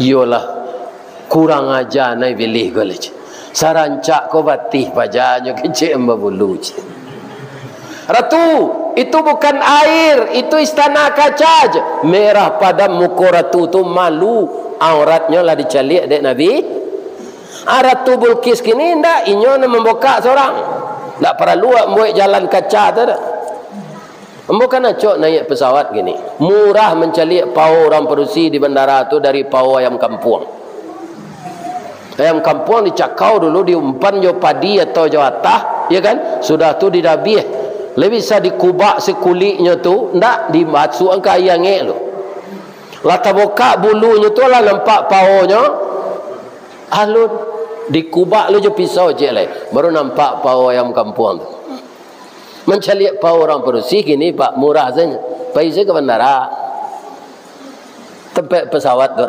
Iyolah, kurang aja nai bilih ko lah, cik. Sarancak ko batih paja nyo kecek babulu, cik. "Ratu, itu bukan air, itu istana kaca," je. Merah padam muko ratu tu, malu, auratnyo lah dicaliak dek Nabi. Ah, Ratu Bulkis kini indak, inyo nan mambokak sorang. Ndak paralu awak mambuek jalan kaca tu dah. Ambo kan acok naiak pesawat kini. Murah mancaliak pao urang padusi di bandara tu dari pao ayam kampuang. Ayam kampuang dicakau dulu, diumpan jo padi atau jo atah, ya kan? Sudah tu didabiah. Lai bisa dikubak si kuliknyo tu, ndak, dimasuakan ka aia angek tu. Lah tabukak bulunyo tu, lah nampak paonyo, alun. Dikubak lu jo pisau ciek lai, baru nampak pao ayam kampuang tu. Mancaliak pao urang padusi kini, Pak, murah sajo. Pai sajo ka bandara. Tampek pesawat tu.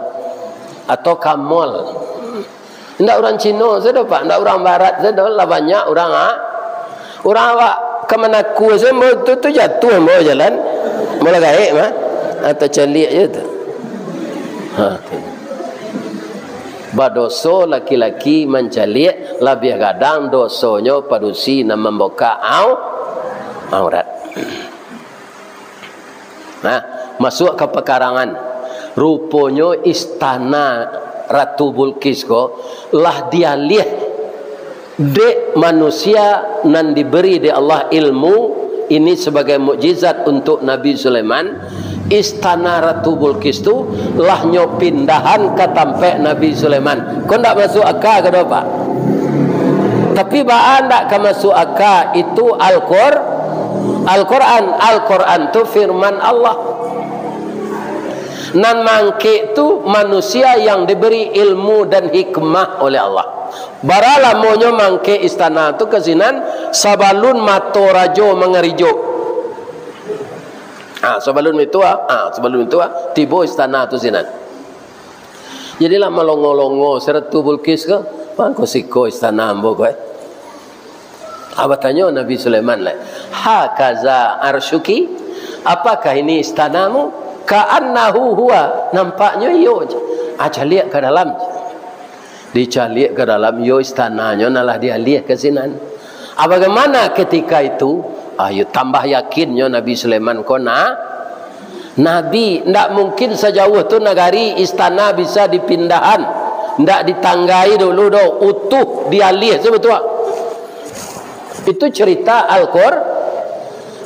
Atau ka mall. Indak urang Cino sajo, Pak. Indak urang Barat sajo. Lah banyak urang, ha? Urang awak ka Manakua sajo, ambo tu, tu jatuah ambo jalan. Ambo lah gaek mah. Ha, tacaliak je tu. Ha, tu. Badoso laki-laki mancaliak, labiah gadang dosonyo padusi nan mambukak au-, aurat. Nah, masuak ka pakarangan. Ruponyo istana Ratu Bulqis ko lah dialiah dek manusia nan diberi dek Allah ilmu ini sebagai mukjizat untuk Nabi Sulaiman. Istana Ratu Bulqis tu lah nyo pindahan ka tampek Nabi Sulaiman. Ko ndak masuak aka ka do, Pak? Tapi baa ndak ka masuak aka, itu Al-Qur-, Al-Quran. Al-Quran tu firman Allah. Nan mangkek tu manusia yang diberi ilmu dan hikmah oleh Allah. Bara lamonyo mangkek istana tu ka sinan, sabalun mato rajo mangarijo. Ah, sabalun itu, ah, ah, sabalun itu, ah, tibo istana tu sinan. Jadilah malongo-longo si Ratu Bulqis ko, mangko siko istana ambo ko, eh. Ah, batanyo Nabi Sulaiman lai, "Hakaza arsyuki? Apakah ini istanamu?" "Ka'annahu huwa, nampaknyo iyo," je. Ah, caliak ka dalam. Dicaliak ka dalam, iyo istananyo nan lah dialiah ka sinan. Ah, bagaimana ketika itu? Ah, iyo tambah yakinnyo Nabi Sulaiman ko na-, nabi. Ndak mungkin sajauah tu nagari istana bisa dipindahan. Ndak ditanggai dulu doh, utuh dialiah, sabutua. Itu cerita Al-Qur-,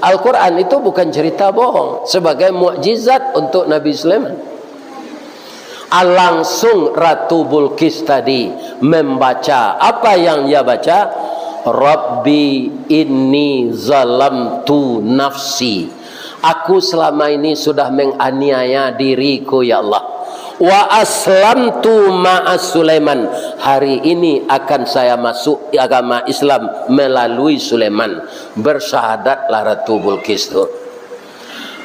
Al-Quran, itu bukan cerita bohong. Sebagai mukjizat untuk Nabi Sulaiman. Ah, langsung Ratu Bulqis tadi membaca. Apa yang ia baca? "Rabbi inni zalamtu nafsi." "Aku selama ini sudah menganiaya diriku, ya Allah. Wa aslamtu ma'a Sulaiman. Hari ini akan saya masuk agama Islam melalui Sulaiman." Bersyahadatlah Ratu Bulqis tu.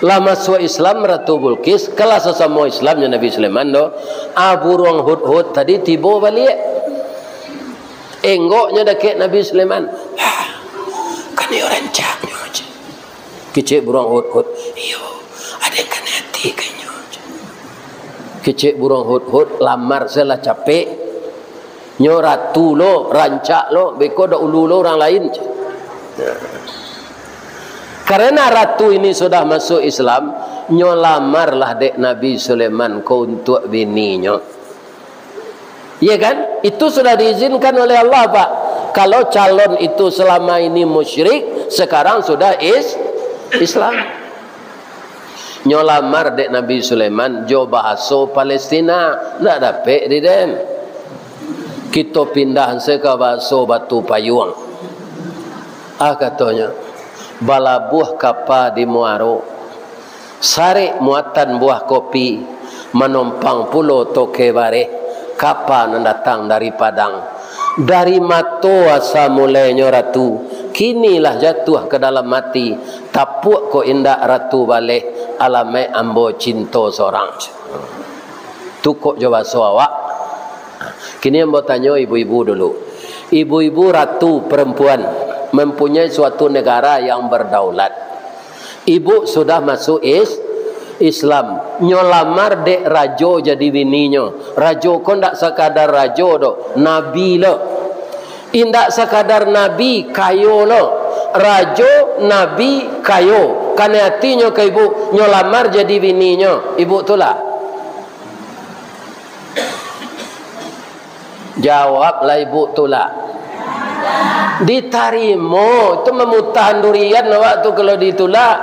Lah masuak Islam Ratu Bulqis, kan lah sasamo Islam jo Nabi Sulaiman tu. Ah, buruang hudhud tadi tibo baliak. Enggoknyo dakek Nabi Sulaiman. "Hah, kan iyo rancaknyo," je. Kecek buruang hudhud. "Iyo, aden kanai ati ka inyo," je. Kecek buruang hudhud, lamar se lah capek. Nyo ratu lo, rancak lo, beko dahulu lo urang lain. Nah. Karena ratu ini sudah masuk Islam, nyo lamarlah dek Nabi Sulaiman ko untuak bininyo. Iya kan? Itu sudah diizinkan oleh Allah, Pak. Kalau calon itu selama ini musyrik, sekarang sudah is-, Islam. Nyo lamar dek Nabi Sulaiman jo bahaso Palestina, ndak dapek di den. Kito pindah se ka bahaso Batu Payuang. Ah, katonyo, balabuah kapa di muaro, sarek muatan buah kopi, manompang pulo toke bareh, kapa nan datang dari Padang. Dari mato asa mulainyo ratu, kini lah jatuah ka dalam ati, tapuak kok indak ratu baleh, alamaik ambo cinto sorang. Tu kok jo baso awak. Kini ambo tanyo ibu-ibu dulu. Ibu-ibu ratu perempuan mempunyai suatu negara yang berdaulat. Ibu sudah masuk is-, Islam. Nyo lamar dek rajo jadi bininyo. Rajo ko ndak sakadar rajo doh, nabi lo. Indak sakadar nabi, kayo lo. Rajo, nabi, kayo. Kanai atinyo ka ibu, nyo lamar jadi bininyo. Ibu tulak? Jawablah ibu tulak. Ditarimo, itu mamutahan durian awak tu kalau ditulak.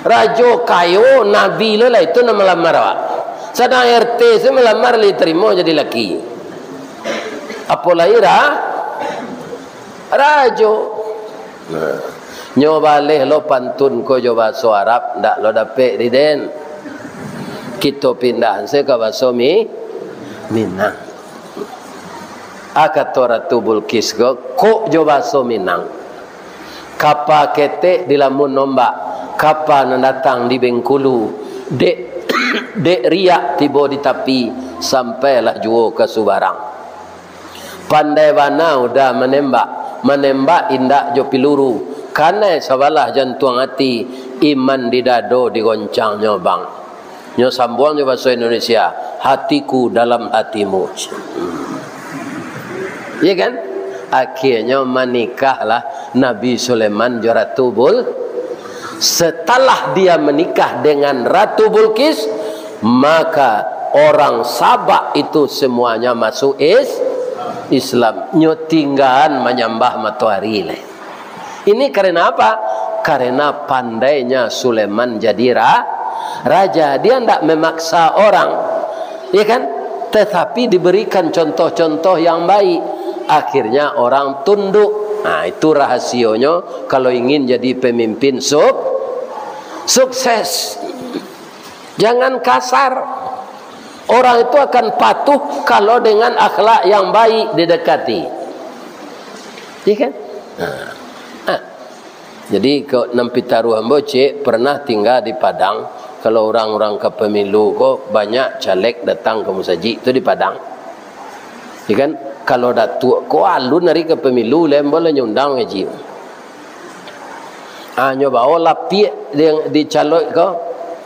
Rajo kayo, nabi lo lah itu nan malamar awak. Sadang R T se malamar, lai tarimo jadi laki. Apo lai ra-, rajo. Nah, nyo baleh lo pantun ko jo baso Arab, ndak lo dapek di den. Kito pindah se ka baso Mi-, Minang. Ah, kato Ratu Bulkis ko, kok jo baso Minang. Kapa ketek dilamun ombak, kapa nan datang di Bengkulu, dek, dek riak tibo di tapi, sampailah juo ka Subarang. Pandai bana udah manembak, manembak indak jo piluru, kanai sabalah jantuang ati, iman di dado digoncangnyo, Bang. Nyo sambuang jo baso Indonesia, "Hatiku dalam hatimu." Iya kan? Akhirnyo manikahlah Nabi Sulaiman jo Ratu Bul-, setelah dia menikah dengan Ratu Bulkis, maka orang Sabak itu semuanya masuk is-, Islam. Nyo tinggaan manyambah matoari lai. Ini karena apa? Karena pandainya Sulaiman jadi ra-, raja. Dia ndak memaksa orang, ya kan? Tetapi diberikan contoh-contoh yang baik. Akhirnya orang tunduk. Nah, itu rahasionyo kalau ingin jadi pemimpin suk-, sukses. Jangan kasar. Orang itu akan patuh kalau dengan akhlak yang baik didekati. Iya kan? Nah. Nah. Jadi, ko nan pitaruah ambo, cek, pernah tingga di Padang. Kalau urang-urang ka pemilu ko, banyak caleg datang ka musajik tu di Padang. Iya kan? Kalau datuak ko alun ari ka pemilu, lai ambo lah nyo undang haji. Ah, nyo bao lapiak di, di calok ko,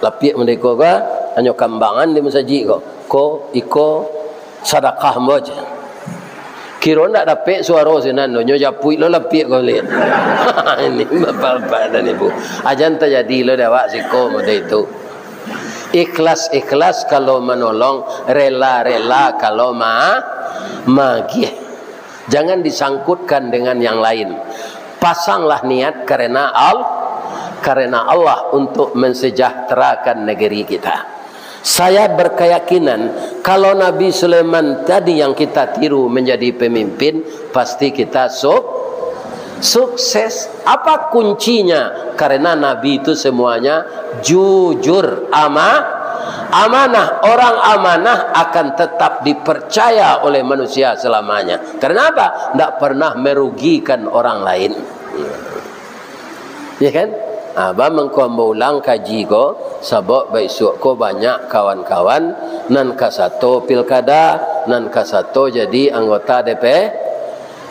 lapiak merdeka ko, anyo kambangan di musajik ko. Ko, iko, sadakah ambo, cek. Kiro ndak dapek suaro sinan tu, nyo japuik lo lapiak ko liek. Ini bapak-bapak dan ibu. Ajan tajadi lo dek awak siko model itu. Ikhlas-ikhlas kalau manolong, rela-rela kalau ma-, magiah. Jangan disangkutkan dengan yang lain. Pasanglah niat karena Al-, karena Allah untuk mensejahterakan negeri kita. Saya berkeyakinan, kalau Nabi Sulaiman tadi yang kita tiru menjadi pemimpin, pasti kita suk-, sukses. Apa kuncinya? Karena Nabi itu semuanya jujur, ama-, amanah. Orang amanah akan tetap dipercaya oleh manusia selamanya. Karena apa? Ndak pernah merugikan orang lain. Ya kan? Abah mangko ambo ulang kaji ko, sabab baisuak ko banyak kawan-kawan nan ka sato pilkada, nan ka sato jadi anggota D P,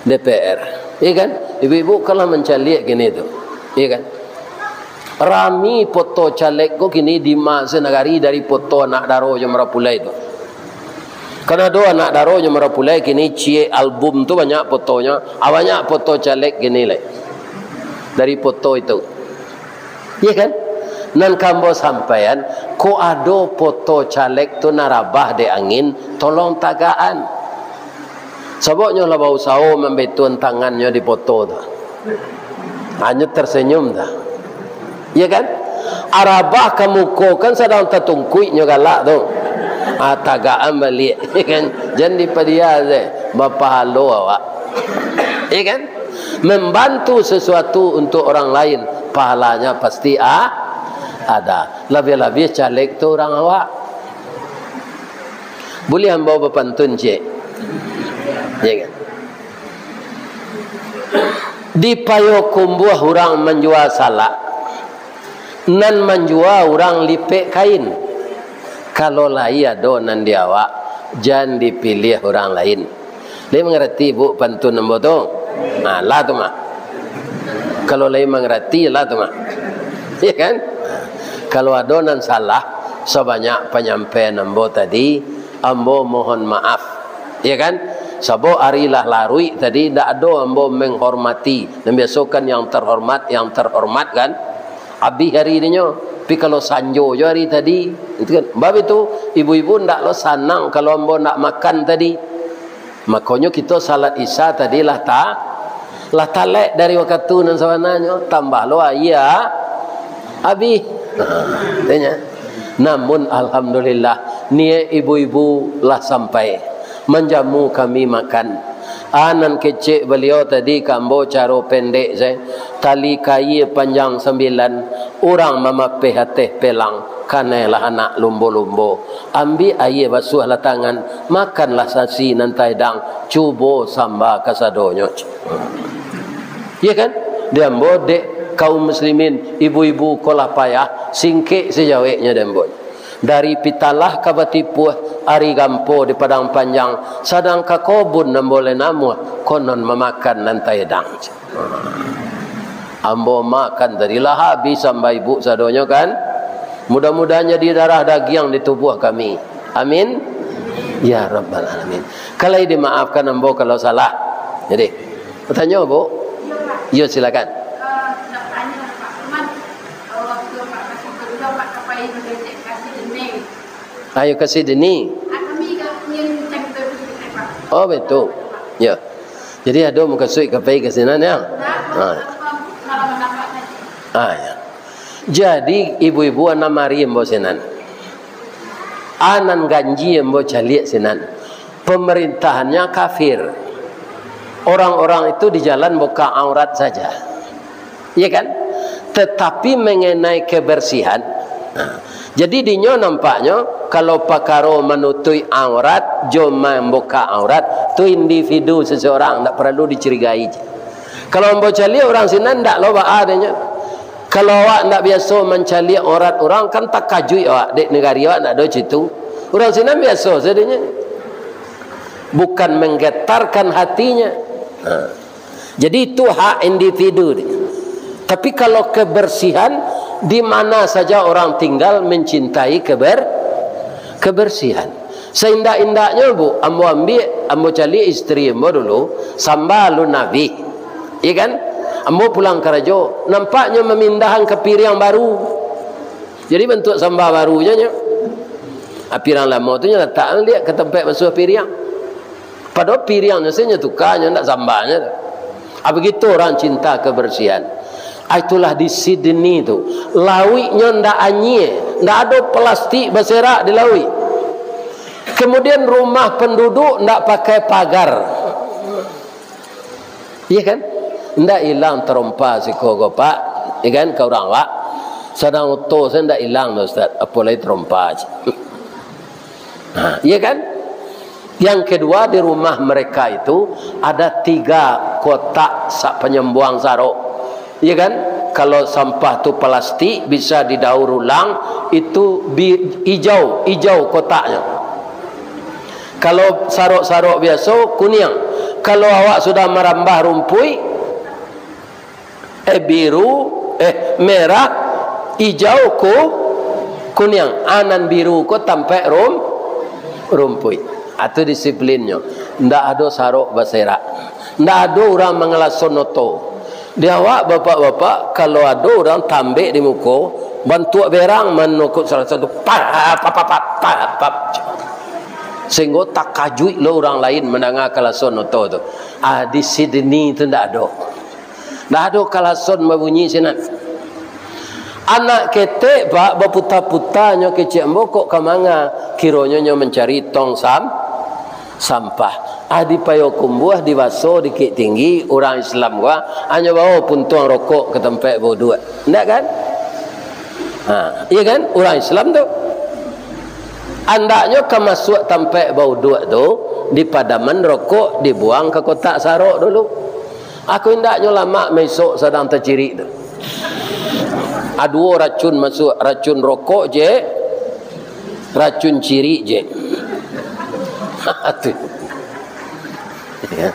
D P R. Iya kan? Ibu-ibu kan lah mancaliak kini tu. Iya kan? Rami foto caleg ko kini di ma-, sanagari dari foto anak daro jo marapulai tu. Kan ado anak daro jo marapulai kini ciek album tu banyak fotonyo. Ah, banyak foto caleg kini lai. Dari foto itu. Iya kan? Nan ka ambo sampaian, kok ado foto caleg tu nan rabah dek angin, tolong tagaan. Sabab nyo lah bausaho mambetun tangannyo di foto tu. Hanyo tersenyum tu. Iya kan? Arabah ka muko kan sadang tatungkuik nyo galak tu. Ah, tagaan baliak, iya kan? Jan dipadia se, bapahalo awak. Iya kan? Membantu sesuatu untuk orang lain, pahalanya pasti a-, ada. Labiah-labiah caleg tu urang awak. Buliah ambo bapantun, cek? Ya kan? Di Payokumbuah urang manjua salak, nan manjua urang lipek kain. Kalau lai ado nan di awak, jan dipiliah urang lain. Lai mangarati, Bu, pantun ambo tu? Nah, lah tu mah. Kalau lai mangarati, lah tu mah. Ya kan? Kalau ado nan salah, sabanyak panyampaian ambo tadi, ambo mohon maaf. Ya kan? Sabab ari lah laruik tadi, ndak ado ambo menghormati. Nan biaso kan yang terhormat, yang terhormat kan? Abih ari dinyo. Tapi kalau sanjo jo ari tadi, itu kan. Bab itu, ibu-ibu ndak lo sanang kalau ambo ndak makan tadi. Makonyo kito salat Isya tadi lah ta-, lah talek dari wakatu nan sabananyo, tambah lo aia abih. Katanya. Namun, alhamdulillah, niaik ibu-ibu lah sampai manjamu kami makan. Ah, nan kecek baliau tadi ka ambo caro pendek sajo, tali kaia panjang sambilan, urang mamapeh ateh pelang, kanailah anak lumbo-lumbo. Ambiak aia basuahlah tangan, makanlah nasi nan taedang, cubo samba kasadonyo. Iya kan? Di ambo dek kaum muslimin, ibu-ibu ko lah payah, singkek sajaweknyo di ambo. Dari Pitalah ka Batipuah, ari gampo di Padang Panjang, sadang ka kobun ambo lai namuah, konon mamakan nan taedang. Ambo makan tadi lah habis samba ibu sadonyo kan. Mudah-mudahan jadi darah dagiang di tubuah kami. Amin. Ya Rabbal Alamin. Kalau dimaafkan ambo kalau salah. Jadi, bertanya, Bu? Ya, silakan. Ayo ka Sydney. Oh, betul. Ya. Jadi, ado mukasuik ka pai ka sinan, ya? Ah. Ah, ya. Jadi, ibu-ibu, anak mari ambo sinan. Anan ganji ambo caliak sinan. Pemerintahannyo kafir. Orang-orang itu di jalan buka aurat saja. Iya kan? Tetapi mengenai kebersihan, nah, jadi dinyo nampaknyo, kalau pakaro manutuik aurat, jo mambuka aurat, tu individu seseorang, ndak paralu dicurigai. Kalau ambo caliak urang sinan, ndak lo baa dinyo. Kalau awak ndak biaso mancaliak aurat urang, kan takajuik awak, dek nagari awak ndak ado cito. Urang sinan biaso sadonyo. Bukan menggetarkan hatinya. Nah. Jadi, itu hak individu dia. Tapi, kalau kebersihan, di mana saja orang tinggal mencintai keber-, kebersihan. Seindak-indaknyo, Bu, ambo ambiak, ambo caliak isteri ambo dulu, samba alun abih. Iya kan? Ambo pulang karajo, nampaknyo mamindahan ka piriang baru. Jadi, bantuak samba baru je nyo. Ah, piriang lamo tu nyo latak liak ka tampek basuah piriang. Padahal piriangnyo sajo nyo tuka, nyo ndak sambanyo tu. Ah, begitu orang cinta kebersihan. Ah, itulah di Sydney tu. Lauiknyo ndak anyia, ndak ado plastik baserak di lauik. Kemudian rumah penduduk ndak pakai pagar. Iya kan? Ndak ilang tarompa siko ko, Pak. Iya kan, ka urang awak. Sadang oto sajo ndak ilang doh, Ustaz. Apo lai tarompa. Ha, iya kan? Yang kedua, di rumah mereka itu ada tiga kotak sa-, panyambuang sarok. Iya kan? Kalau sampah tu plastik bisa didaur ulang, itu bi-, ijau, ijau kotaknyo. Kalau sarok-sarok biaso, kuniang. Kalau awak sudah marambah rumpuik, eh, biru, eh, merah, ijau, ku-, kuniang. Ah, nan biru ko tampek rum-, rumpuik. Ah, tu disiplinnyo. Ndak ado sarok baserak. Ndak ado urang mangalason oto. Di awak, bapak-bapak, kalau ado urang tambek di muko, bantuak berang manukuk salah satu, pap, pap, pap, pap, pap. Sehinggo takajuik lo urang lain mandanga kalason oto tu. Ah, di Sydney tu ndak ado. Ndak ado kalason babunyi sinan. Anak ketek, Pak, baputa-puta nyo kecek ambo kok ka manga. Kironyo nyo mancari tong sam-, sampah. Ah, di Payokumbuah, di Baso, di Bukiktinggi, urang Islam ko, hanyo bao puntuang rokok ka tampek bauduak. Ndak kan? Ha, iya kan? Urang Islam tu. Andaknyo ka masuak tampek bauduak tu, dipadaman rokok, dibuang ka kotak sarok dulu. Aku indaknyo lamak maisok sadang tacirik tu. Aduo racun masuak, racun rokok je, racun cirik je. Tu. Ya.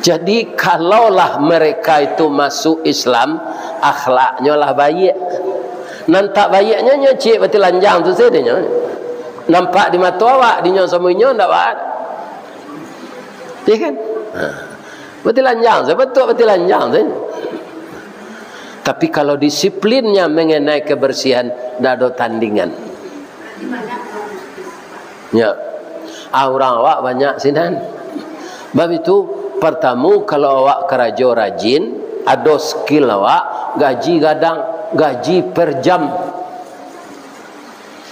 Jadi, kalaulah mereka itu masuk Islam, akhlaknyo lah baiak. Nan tak baiaknyo, nyo ciek batilanjang tu sajo nyo. Nampak di mato awak, dinyo samo inyo ndak baa. Ya kan? Ha. Batilanjang sajo, batua batilanjang sajo. Tapi kalau disiplinnya mengenai kebersihan, ndak ado tandingan. Ya. Ah, urang awak banyak sinan. Bab itu, partamo, kalau awak karajo rajin, ado skill awak, gaji gadang, gaji per jam.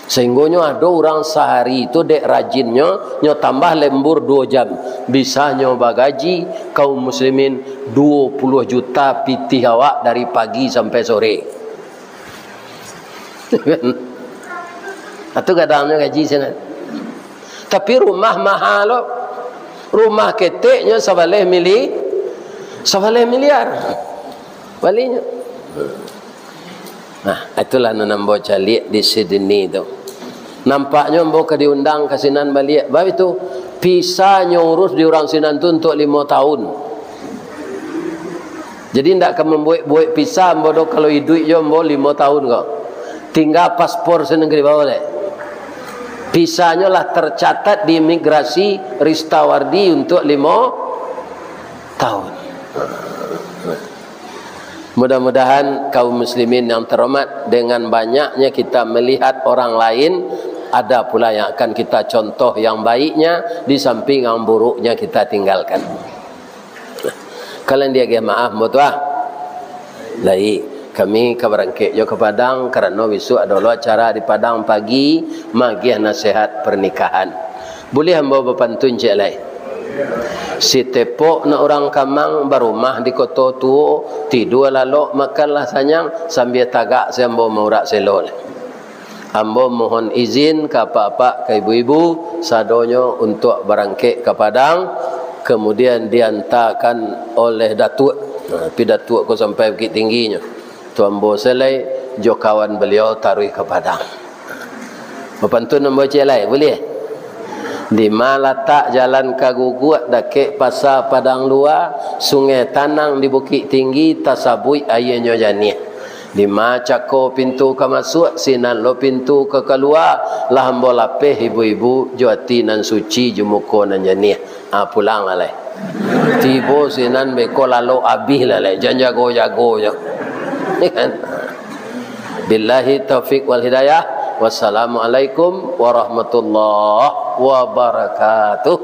Sahinggonyo ado urang sahari tu dek rajinnyo, nyo tambah lembur duo jam, bisa nyo bagaji kaum muslimin duo puluah juta pitih awak dari pagi sampai sore. Atu gadangnyo gaji sinan. Tapi rumah maha lo. Rumah keteknyo sabaleh mili-, sabaleh miliar. Balinyo. Nah, itulah nan ambo caliak di Sydney tu. Nampaknyo ambo ka diundang ka sinan baliak. Bab itu, visa nyo urus di urang sinan tu untuak limo tahun. Jadi, ndak ka mambuek-buek visa ambo doh, kalau iduik jo ambo limo tahun ko. Tingga paspor sinan ka dibawa dek. Visanyo lah tercatat di imigrasi Ristawardi untuak limo tahun. Mudah-mudahan kaum muslimin yang terhormat, dengan banyaknya kita melihat orang lain, ada pula yang akan kita contoh yang baiknya, di samping yang buruknya kita tinggalkan. Kalian diagih maaf, ambo tu ah. Lai, kami ka barangkek jo ka Padang, karano bisuak ado lo acara di Padang pagi, magiah nasihat pernikahan. Buliah ambo bapantun ciek lai? Sitepok nak urang kamang, barumah di koto tuo, tidua lalok, makanlah sanyang, sambia tagak se ambo maurak selo lai. Ambo mohon izin ka apak-apak, ka ibu-ibu, sadonyo untuak barangkek ka Padang, kamudian diantakan oleh Datuak. Nah, tapi Datuak ko sampai Bukittingginyo. Tu ambo se lai jo kawan baliau taruih ka Padang. Bapantun ambo ciek lai, buliah? Dima latak jalan ka Guguak, dakek Pasa Padang Lua, Sungai Tanang di Bukittinggi, tasabuik aianyo janiah. Dima cako pintu ka masuak, sinan lo pintu ka kalua, lah ambo lapeh ibu-ibu, jo ati nan suci, jo muko nan janiah. Ah, pulang lah lai. Tibo sinan beko lalok abih lah lai, jan jago-jago nyo. Kan? Billahi taufik wal hidayah. Wassalamualaikum warahmatullahi wabarakatuh.